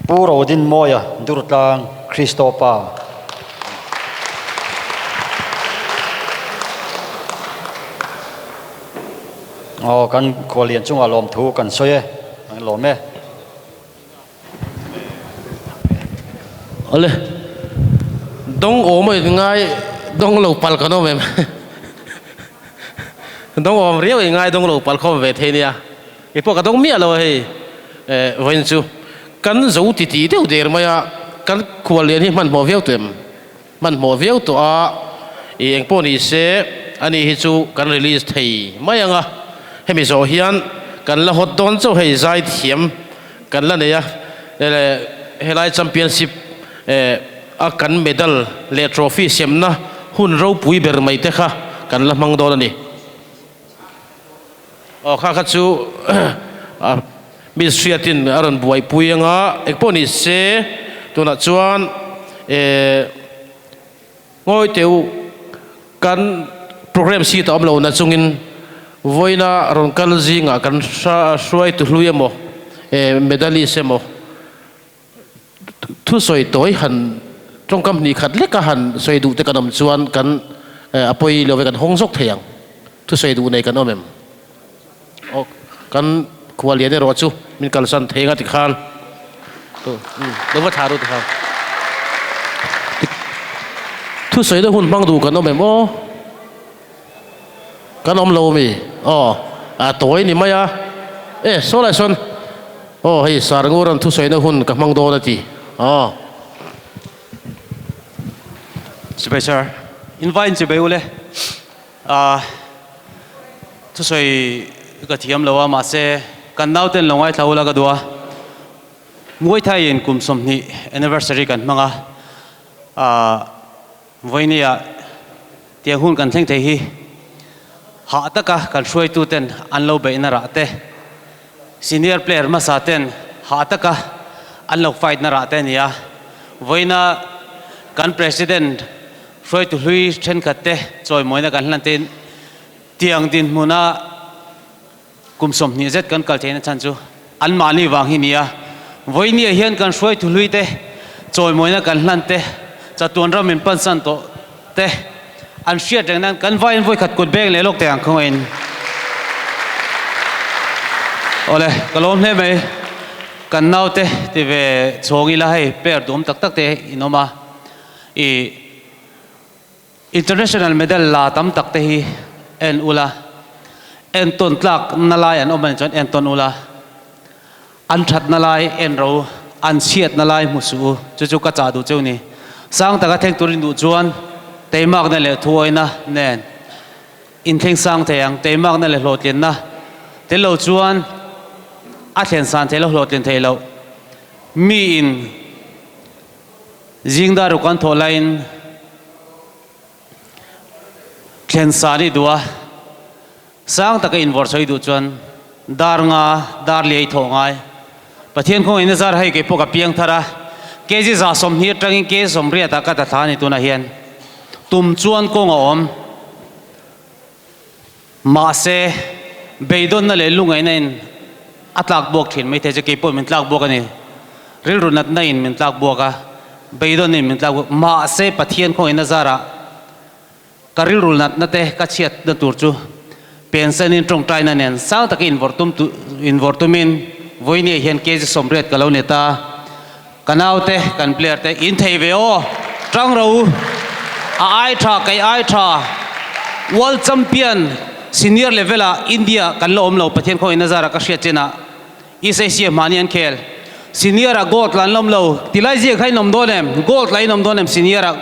Pu Rodinmawia Durtlang Kristo Pa. Aw kan khualian chungah lawmthu kan sawi e, kan lawm e. Awle, dawng awm a in ngai dawng lo pal kan awm em? Dawng awm riau in ngai dawng lo pal khawm ve thei nia. Kei pawh ka dawng miah lo a hei vawiin chu kan zo ti tih deuh der mai a, kan khuallian hi hmanhmawh viau tawh em? Hmanhmawh viau tawh a, ih eng pawh ni se ani hi chu kan release thei mai ang a, hemi zawh hian kan la hawt dawn chauh hei zai thiam kan la nei a, helai championship a kan medal leh trophy semna hun ropui ber mai te kha kan la hmang dawn a ni. Aw kha kha chu mi hriatin a rawn buaipui anga engpawh ni se tunah chuan eh ngawi teh u kan program seat a awm lo na chungin vawiina rawn kal zingah kan hruai tu hlui emaw eh medalist emaw Thusawi tawi han tawngkam hnih khat leka han sawi duh te kan awm chuan kan a pawi lo ve kan hawng zawk thei ang. Thusawi duh nei kan awm em? Aw kan khua lian erawh chu min kalsan thei anga tikhan lo va thlah ru tikhan. Thusawi na hun hmang duh kan awm em aw? Kan awm lo mi? Aw, a tawi ni mai a. E, saw lai sawn. Aw, hei Sarngur an thusawi na hun ka hmang dawn a ti. Aw. Chibai sir, invite chibai ule. Ah, thusawi ka thiam lo a, mahse kan nauten lo ngaithla ula ka duh a. Muay Thai in kum 20 anniversary kan hmang a. Ah, Vawinia tiang hun kan thleng thei hi hah taka kan hruaitu ten an lo beihna rah te, senior player hmasa ten hah taka an lo fight na rah te a ni a. Vawiina kan president hruaitu hlui thenkhat te chawimawina kan hlan tein tiang dinhmuna Kum 20 zet kan kal theihna chhan chu anmahni vang hi nia. Vawinia hian kan hruaitu hlui te, chawimawina kan hlan te, chatuan ram min pansan tawh te an hriat reng nan kan vaiin vawikhat kut beng leh lawk teh ang khawngaihin. Awle, ka lawm hle mai. Kan naute ti ve chhawng ila hei player duhawm tak tak te in awm a. I International medal la tam tak te hi en ula, entawn tlak na lai an awm anih chuan entawn ula, an that na lai en ro. An chhiatna lai hmu suh u, chu chu ka chah duh cheu ni. Sang taka thleng turin duh chuan teimakna leh thuawina nen inthleng sang thei ang. Teimakna leh hlawhtlinna tel lo chuan a thlen san theih loh, hlawhtlin theih loh. Miin zingdar ruk an thawh laiin thlen san i duh a, Sang taka invawrh sawi duh chuan dar nga dar liai thawh ngai. Pathian khawngaihna zar hei kei pawh ka piang thar a, kg 120 atangin kg 80 ah ka ta thla a ni tunah hian. Tum chuan kawng a awm. Mahse, beidawnna leh lungaihna in a tlak buak thin maithei chu kei pawh min tlak buak a ni. Rilru natna in min tlak buak a, beidawnna in min tlak buak. Mahse, Pathian khawngaihna zarah Ka rilru natna te ka chhiatna tur chu pensanin tawngtaina nen sang taka invawrh tumin vawinia hian kg 80 ka lo ni ta. Ka naute, kan player te in thei ve aw! Tang ro u! A ai tha, kei ai tha! World Champion senior level ah India kan la awm lo Pathian khawngaihna zara ka hriat chinah East Asia hmahni an khel. Senior ah gold la an la awm lo. Tilai ziak kha in awm dawn em? Gold la in awm dawn em senior ah?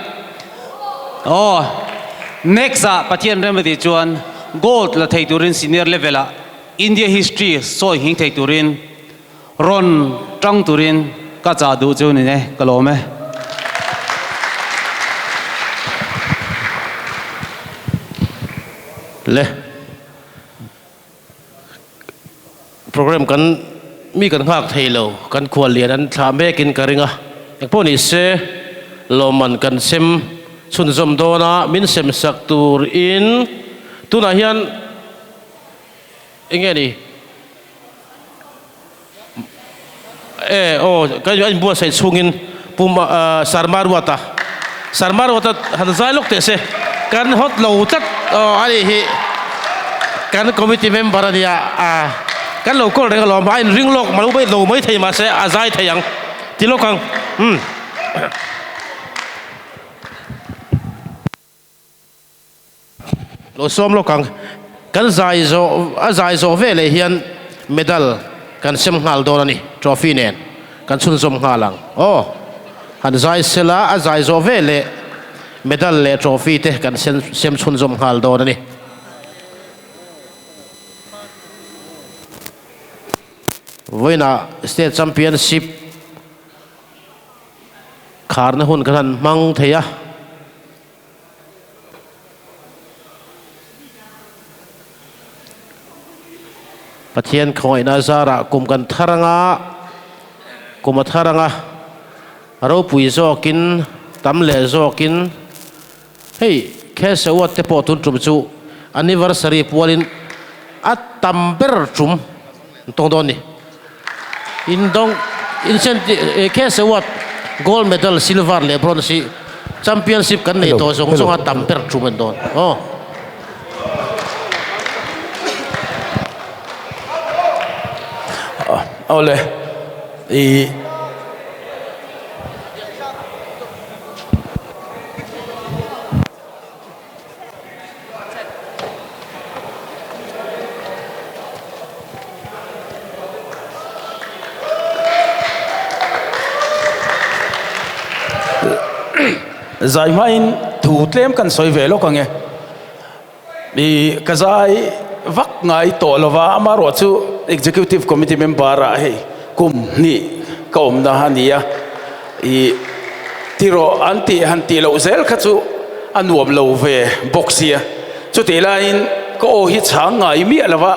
Aw. Next ah Pathian remedy chuan gold la thei turin senior level ah India history sawi nghing thei turin rawn tang turin ka chah duh chu ni e, ka lawm e. Le. Program kan mi kan nghak thei lo, kan khual lian an thlah mekin ka ring a, engpawh ni se lawmman kan sem chhunzawm dawn a, min sem sak turin tunah hian eng nge ni e aw ka a inbuatsaih chhungin Pu Sarma Ruata Sarma Ruata han zai lawk teh se kan hawt lo tlat aw a nih hi kan committee member a nia a kan lo call reng alawm a inring lawk malo mai lo mai thei mahse a zai thei ang ti lawk ang umm. Lo sawm lawk ang. Kan zai zawh a zai zawh veleh hian medal kan sem nghal dawn a ni, trophy nen kan chhunzawm nghal ang. Aw, han zai sela a zai zawh veleh medal leh trophy te kan sem sem chhunzawm nghal dawn a ni. Vawiinah State Championship kharna hun kan han hmang thei a. Pathian khawngaihna zarah kum kan thar anga, kum a thar anga, ropui zawkin, tam leh zawkin, hei Khese Award te pawh tun tum chu anniversary pualin a tam ber tum an tawng dawn ni. Indong incentive Khese Award gold medal, silver leh bronze hi championship kan nei tawh zawng zawng a tam ber tum an dawn. Aw. Awle i Zai hmain thu tlem kan sawi ve lawk ang e. I ka zai vak ngai tawh lova amaherawh chu Executive Committee member ah hei kum hnih ka awmna a ni a. I tiraw an tih han tih loh zel kha chu a nuam lo ve bawk sia. Chutih laiin ka aw hi chhang ngai miah lo va,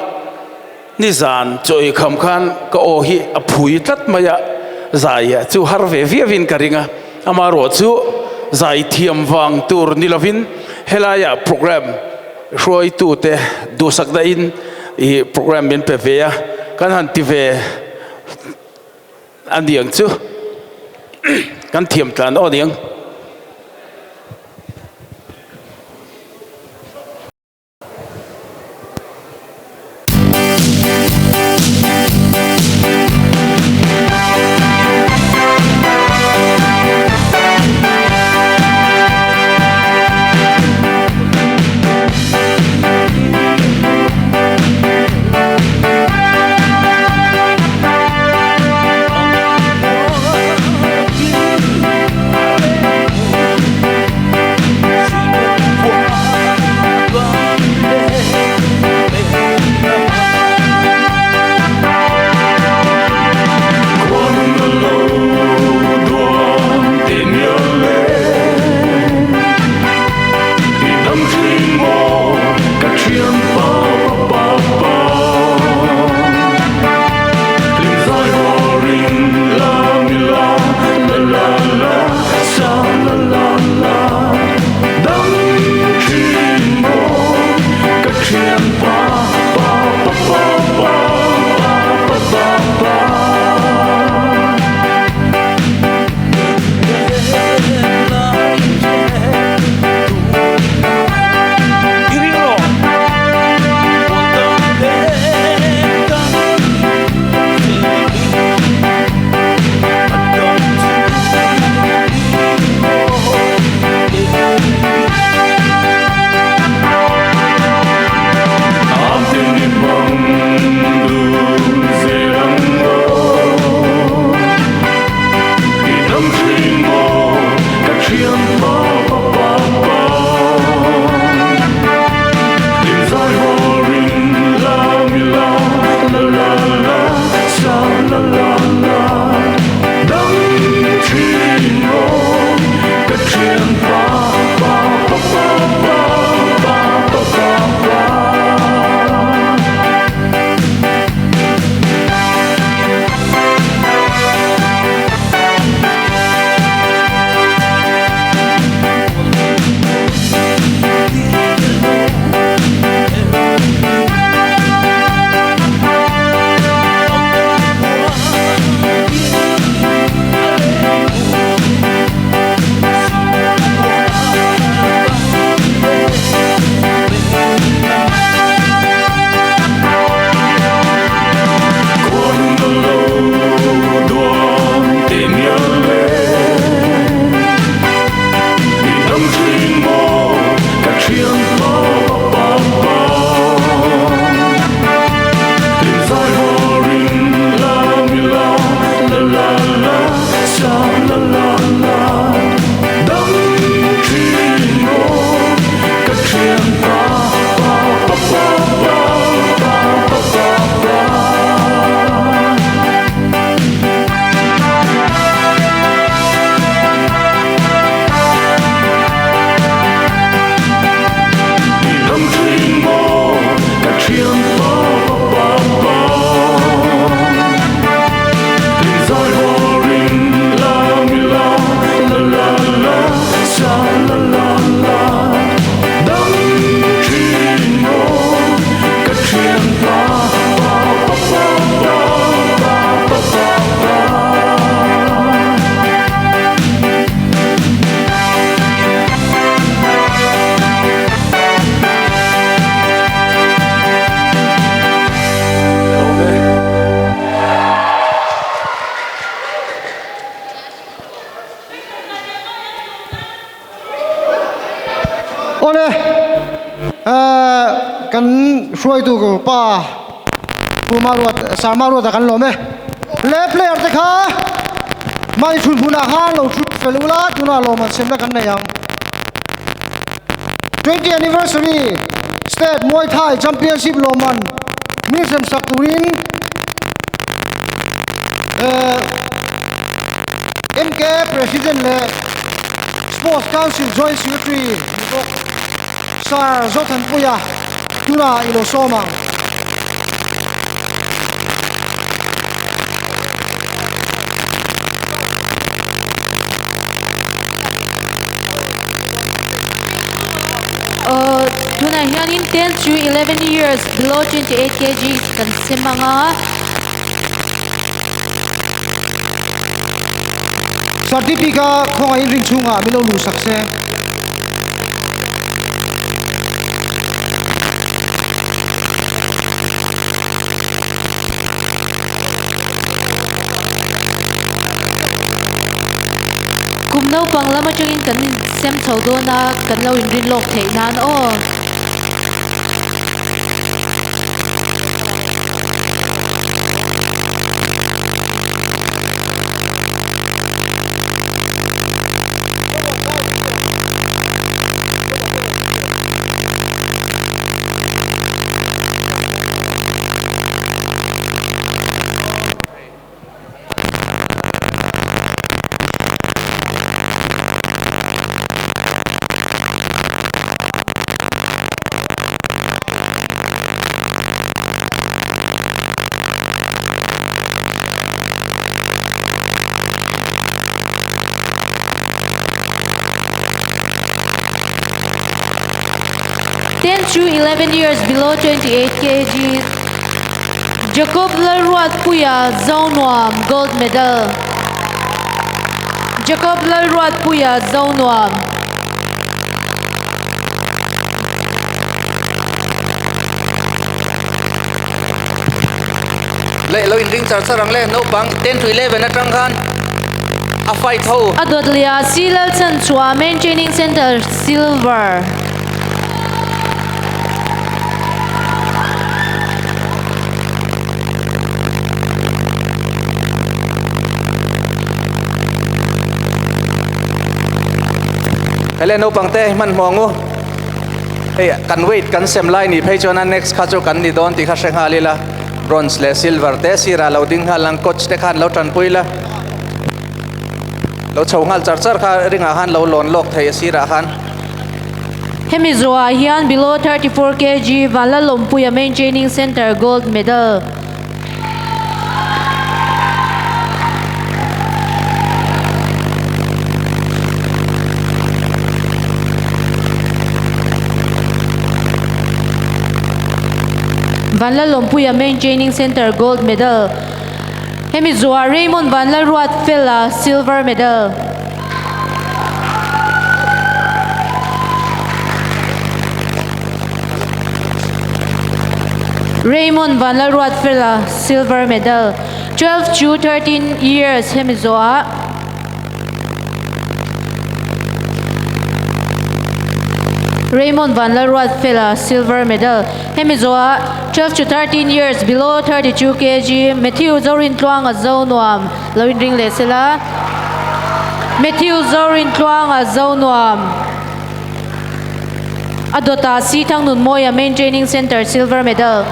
nizan chaw ei kham khan ka aw hi a phui tlat mai a, zai chu har ve viauin ka ring a. Amaherawh chu zai thiam vang tur ni lovin helaiah program hruaitute duhsak dahin i program min pe ve a, kan han ti ve. A niang chu kan thiam tlan aw niang. kan hruaitu pa Pu Maruat, Sir Maruata kan lawm e. Le player te kha mahni thut hmunah khan lo thut fel ula tunah lawm an semna kan nei ang. 20 anniversary State Muay Thai Championship lawmman min sem sak turin MK President leh Sports Council Joint Secretary ni bawk Sir Zothanpuia tunah i lo sawm ang. Tunah hianin 10 to 11 years below 28 kg kan sem ang a. Certificate khawngaihin ring chhungah min lo luh sak se. Kum naupang lam atangin kan sem chho dawn a, kan lo inrin lawk theih nan aw. Ten to 11 years below 28 kg Jacob Lalruatpuia Zonuam gold medal. Jacob Lalruatpuia Zonuam. Le lo in ring char char ang le naupang 10 to 11 atang khan a fight ho. A dawt leh Si Lalchanchhuah Main Training Centre Silver. Hele naupang te hmanhmawh ang u. Hei kan weight kan sem lai ni phei chuan a next kha chu kan ni dawn tih kha hre nghal ila. Bronze leh silver te sirah lo ding nghal ang coach te khan lo tanpui la. Lo chho nghal char char kha ringah khan lo lawn lawk thei a sirah khan. Hemi zawhah hian below 34 kg Vanlalawmpuia Main Training Centre gold medal. Vanlalawmpuia Main Training Centre gold medal. Hemi zawhah Raymond Vanlalruatfela silver medal. Raymond Vanlalruatfela silver medal 12 to 13 years hemi zawhah Raymond Vanlalruatfela silver medal hemi zawhah 12 to 13 years below 32 kg Matthew Zorintluanga Zonuam Lo inring leh sela. Matthew Zorin Tluanga Zonuam a dawtah Sithang Nunmawia Main Training Centre Silver Medal.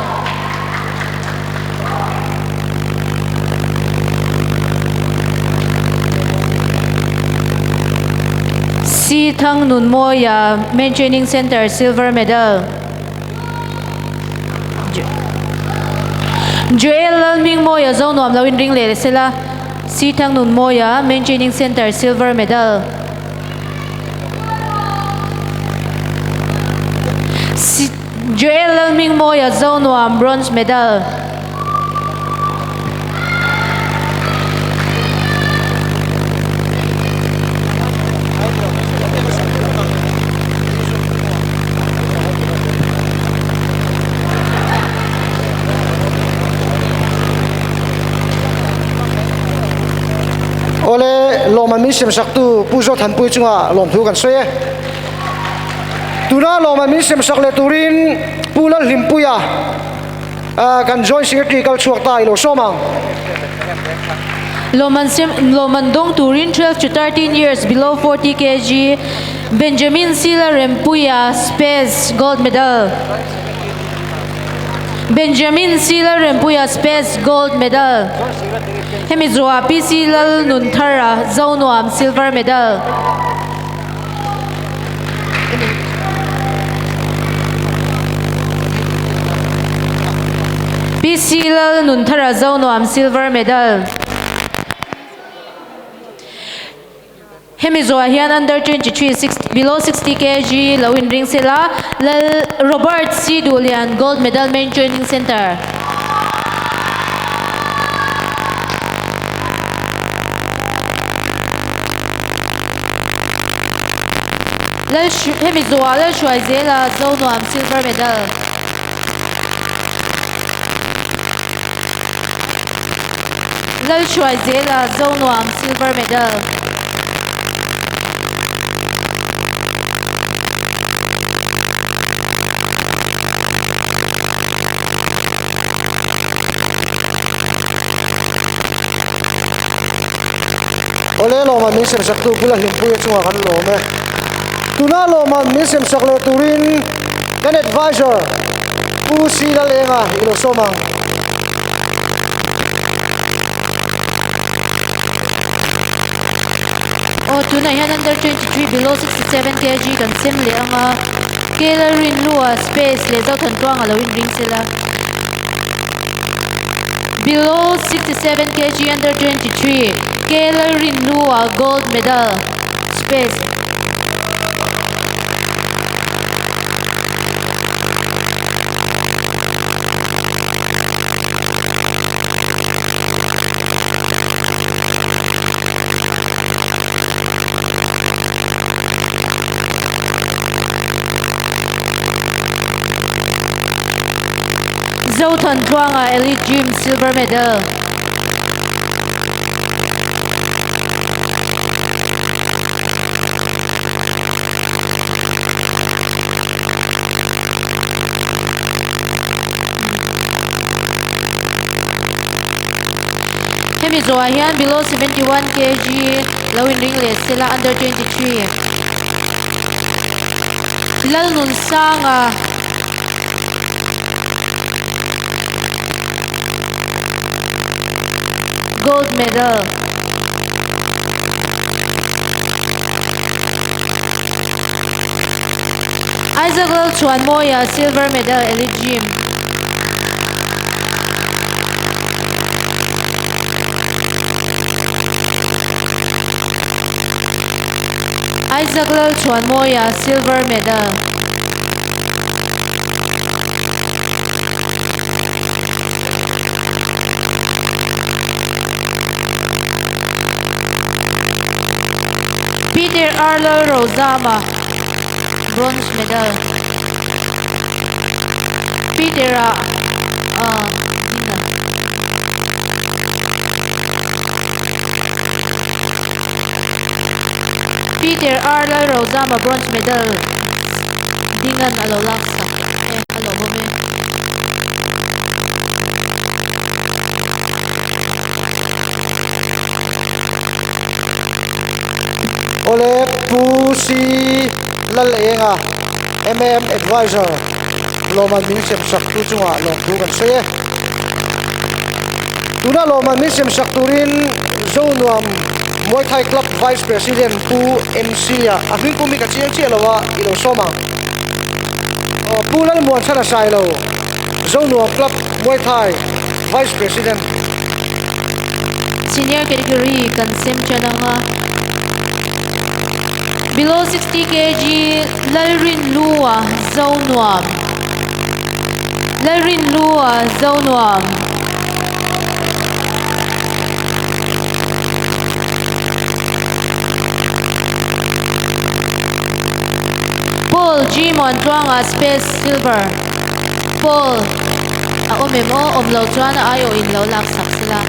Sithang Nunmawia Main Training Centre Silver Medal. Joel Lalmingmawia Zonuam lo inring leh sela Sithang Nunmawia Main Training Centre Silver Medal. Joel Lalmingmawia Zonuam Bronze Medal. Awle, lawmman min siamsaktu Pu Zothanpui chunga lawmthu kan sawi e. Tuna lawmah min semsak leh turin Pu Lalhlimpuia kan Joint Secretary kal chhuak ta i lo sawm ang. Lawman sem lawman dawng turin 12 to 13 years below 40 kg Benjamin Sila Rempuia Space Gold Medal Benjamin Sila Rempuia Space Gold Medal Hemi zuwa PC Lal Nunthara Zonuam Silver Medal PC Lal Nunthara Zonuam Silver Medal Hemi zuwa hian under 23 6 below 60 kg lo in ring sela Lal Robert C Dulian Gold Medal Main Training Center Lal hemi zuwa Lal Hruai Zela Zonuam Silver Medal Lal Hruai Zela Zonuam Silver Medal Awle lawmah min semsak tu bula hlimpui a chungah kan lawm e. Tuna lawmah min semsak leh turin kan advisor Pu Si Lalenga i lo sawm ang. Aw tunah hian under 23 below 67 kg kan sem leh ang a, Kela Rinlua space leh Zothantuanga lo inring sela. Below 67 kg under 23 Kela Rinlua gold medal space. Zothantuanga Elite Gym Silver Medal. Hemi zawhah hian below 71 kg lo inring leh sela under 23 Lalnunsanga gold medal. Isaac Lalchhuanmawia silver medal elite gym. Isaac Lalchhuanmawia silver medal. Peter Arlo Rozama bronze medal. Peter a ah dinga. Peter R Lalrozama bronze medal dingan a lo lak sak e a lo bawm e. Awle Pu C Lalenga MM Advisor lawmman min sem sak tu chungah lawmthu kan sawi e. Tuna lawmman min sem sak turin Zonuam Muay Thai Club Vice President Pu MC a a hming pum hi ka chiang chiah lo a i lo sawm ang. Aw Pu Lalmuan chhan a sai lo Zonuam Club Muay Thai Vice President. Senior category kan sem tan ang a. Below 60 kg Lalrinlua Zonuam Lalrinlua Zonuam. Paul G Muantluanga Space Silver Paul a awm em aw awm lo chuan a aiawh in lo lak sak sela.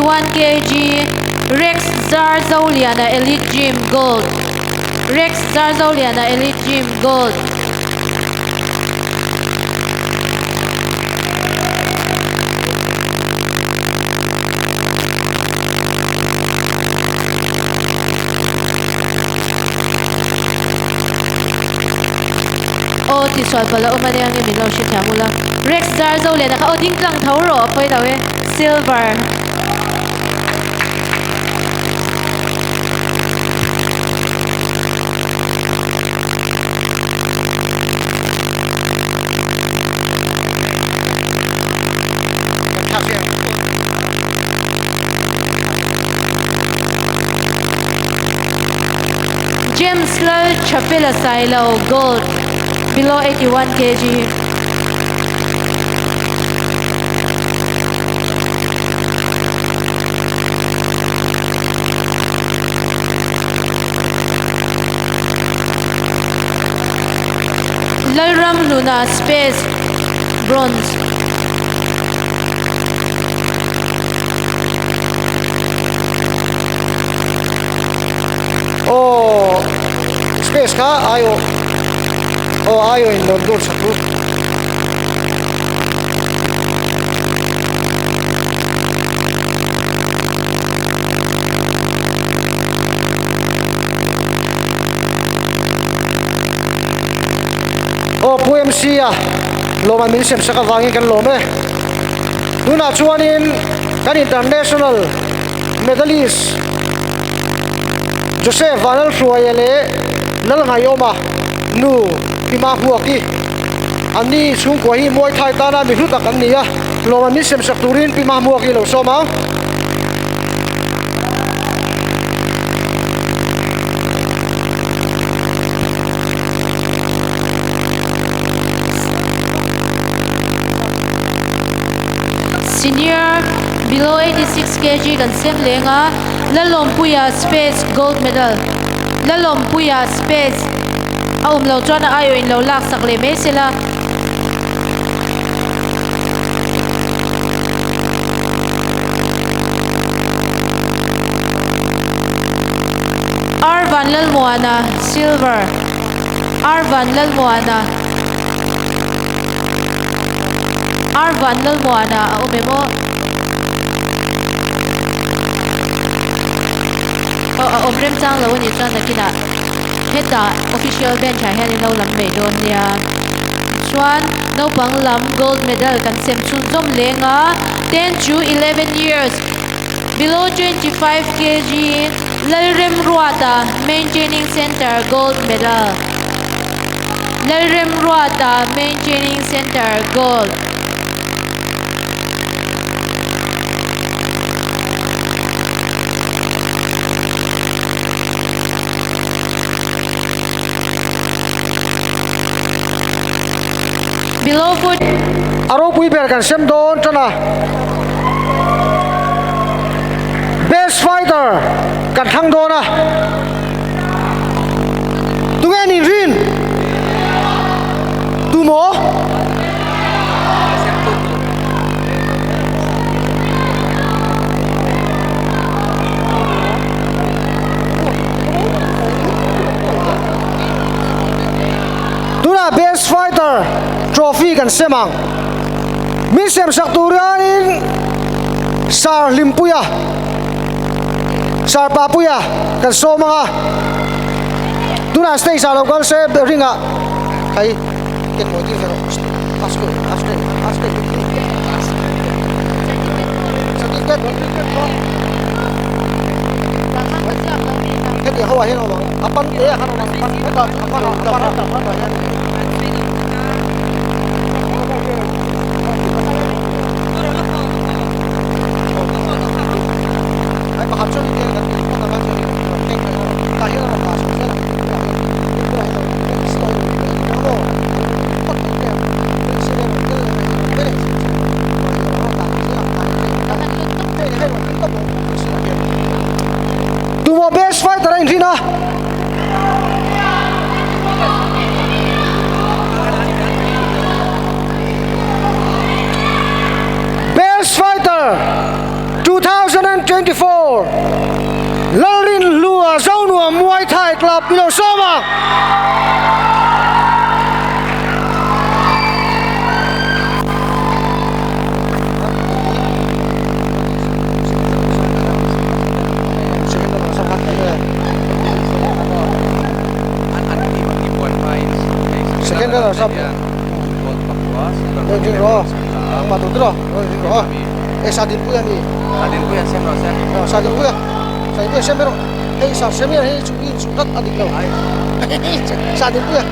81 kg Rex Zarzoliana Elite Gym Gold Rex Zarzoliana Elite Gym Gold. Aw ti sual palh a awm a nia nge min lo hrethiam ula. Rex zar zo leh na kha aw ding tlang tho rawh a pawi lo e. Silver. James Lal Chapela Sailo Gold below 81 kg. Lalram Luna Space Bronze. Aw space kha aiawh aw aiawh in rawn lut sak u. Aw Pu MC a lawm an min sem sak avangin kan lawm e. Tunah chuanin kan international medalist Joseph Vanlalhruaia leh Lalngaihawma nu Pima Hmuaki an ni chhungkua hi Muay Thai tana mi hlu tak an ni a, lawm an min sem sak turin Pima Hmuaki lo sawm ang. Senior below 86 kg kan sem leng a, Lalawmpuia Space gold medal Lalawmpuia Space a awm lo chuan a aiawh in lo lak sak leh mai se la. R Vanlalmuana silver R Vanlalmuana R Vanlalmuana a awm em aw? Aw a awm remchang lo a nih chuan nakinah hetah official bench ah hian in lo lam mai dawn nia. Chuan naupang lam gold medal kan sem chhunzawm leng a, 10 to 11 years below 25 kg Lalremruata Main Training Centre gold medal. Lalremruata Main Training Centre gold. Below foot. A ropui ber kan sem dawn tan a. Best fighter kan thlang dawn a. Tunge nin rin? Tu maw? Tunah Best Fighter Trophy kan sem ang. Min sem sak tur hianin Sir Hlimpuia, Sir Papuia kan sawm ang a. Tunah stage ah lo kal se ring ah hei ken mawi tir ve rawh. Tumaw best fighter a inrin a. 24 Lalrinhlua Zonuam Muay Thai Club i lo sawm a. Second runners up. Ring ro. Ma tu ro. Ring ro. E sa din puya ni. Sa din puya sem ro sem. Sa din puya. Sa din puya sem ro. Hei sa sem hei chu in chu tat adik lo. Sa din puya.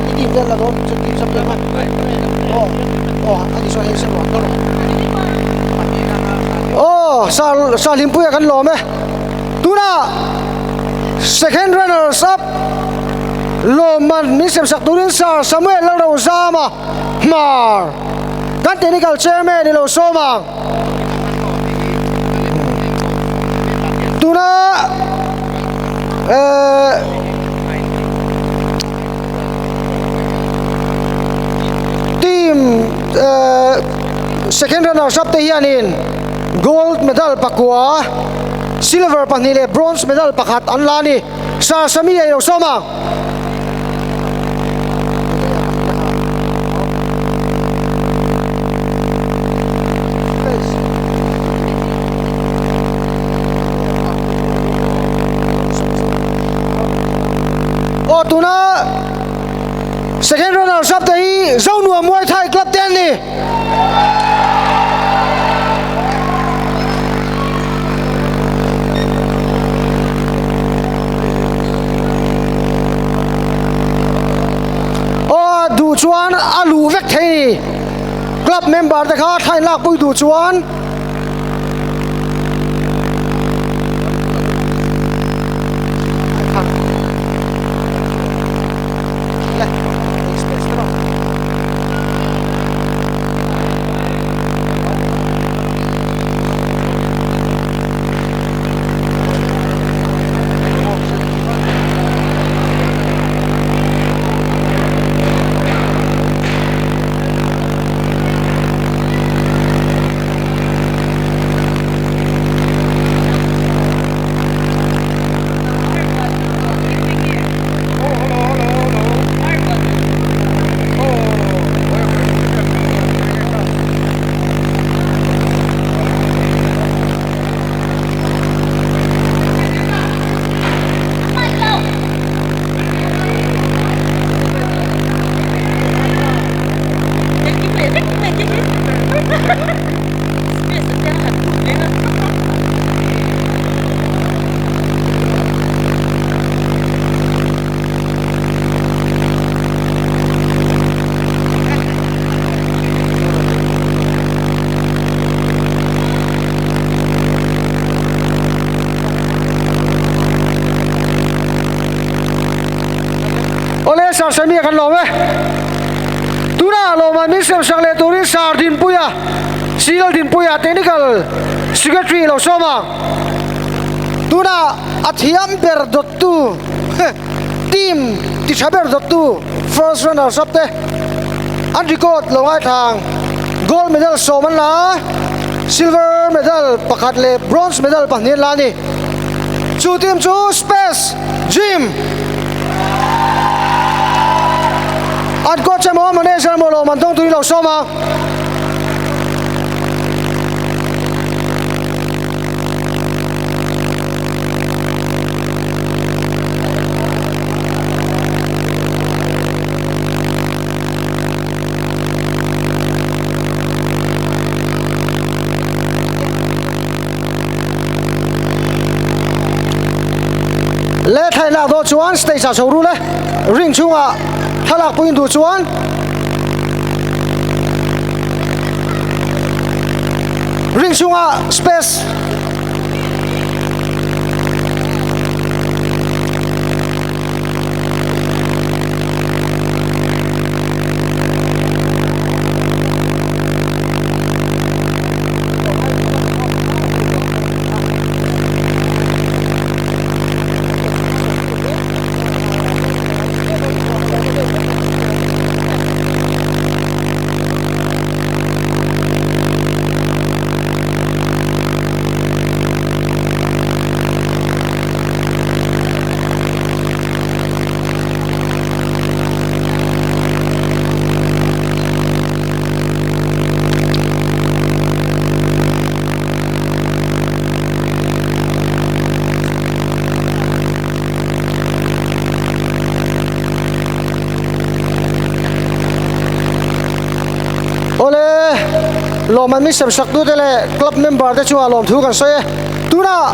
I tim vel la don chu tim sam ma. Oh. Oh, ani so hei sem ro. Oh, sa sa lim puya kan lo me. Tuna second runners up Loman min sem sak turin Sir Samuel Lalrozama Hmar kan technical chairman ni lo sawm ang. Tuna eh team eh second runners up te hianin gold medal pakua silver pahnih leh bronze medal pakhat an la a ni. Sir Sami a ilo sawm ang. Aw tuna second runners up te hi Zonuam Muay Thai Club te an ni. Aw duh chuan a luh vek thei ni. Club member te kha thlain lak pui duh chuan. Awle Sir Samia kan lawm e. Tunah lawmah min sem sak leh turin Sir Dinpuia, CL Dinpuia Technical Secretary lo sawm ang. Tunah a thiam ber dawttu team ti tha ber dawttu first runners up te an record lo ngaithlang gold medal sawm an la a, silver medal pakhat leh bronze medal pahnih an la a ni. Chu team chu Space Gym an coach emaw manager emaw lawm an dawng turin lo sawm a. Le thlai lak dawn chuan stage ah chho rul e ring chhungah thlalak pawhin duh chuan ring chhungah space Lawmman min sem sak tute leh club member te chungah lawmthu kan sawi e. Tunah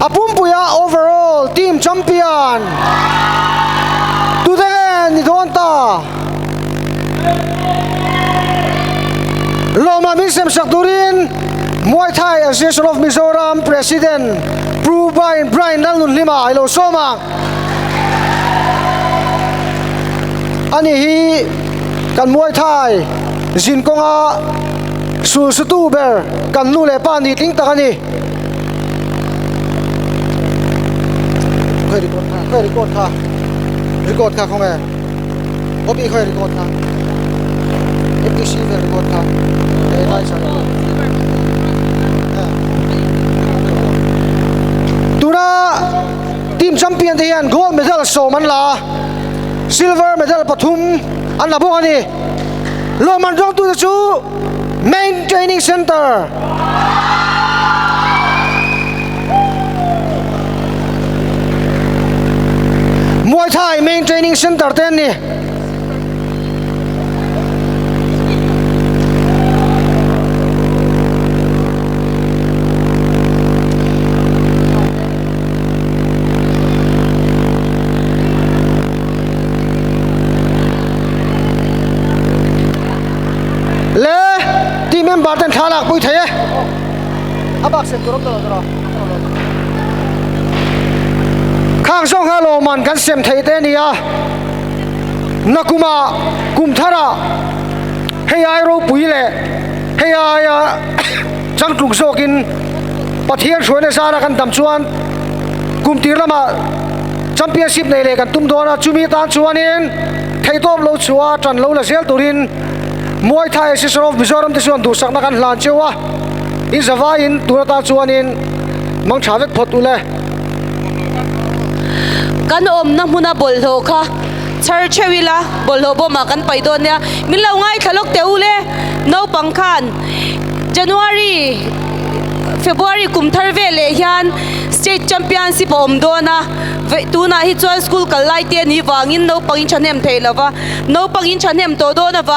a pumpuia overall team champion tute nge ni dawn ta? Lawmman min sem sak turin Muay Thai Association of Mizoram President Pu Brian Brian Lalnunhlima a ilo sawm a. Ani hi kan Muay Thai zin kawnga sulsutu ber kan nu leh pa ni tling tak a ni. Khawi record kha, khawi record kha, record kha khawnge, Bobby khawi record kha, FTC vel record kha, he lai sa record. Tuna team champion te hian gold medal sawm an la a, silver medal pathum an la bawk a ni. Lawmman dawngtute chu Main Training Centre. Muay Thai Main Training Centre te an ni. Le team member ten thla lak pui thei e a bak sem tur awm ta lo tawh khang zawng kha lawmman kan sem thei te a ni a nakuma kum thara hei ai ropui leh hei aia changtluk zawkin Pathian hruaina zara kan dam chuan kum tir lamah Championship nei leh kan tum dawn a, chumi tan chuanin theihtawp lo chhuah a tan lo la zel turin Muay Thai Association of Mizoram te chuan duhsakna kan hlan cheu a, in zavaiin tun atan chuanin mang tha vek phawt ule. Kan awmna hmuna bawlhhlawh kha chhar theuh ila, bawlhhlawh bawmah kan paih dawn nia, min lo ngaithla lawk teh u le, naupang khan January, February kum thar vel leh hian State Championship a awm dawn a, vei tunah hi chuan school kal lai te a nih vangin naupang in thahnem thei lo va, naupang in thahnem tawh dawn avang.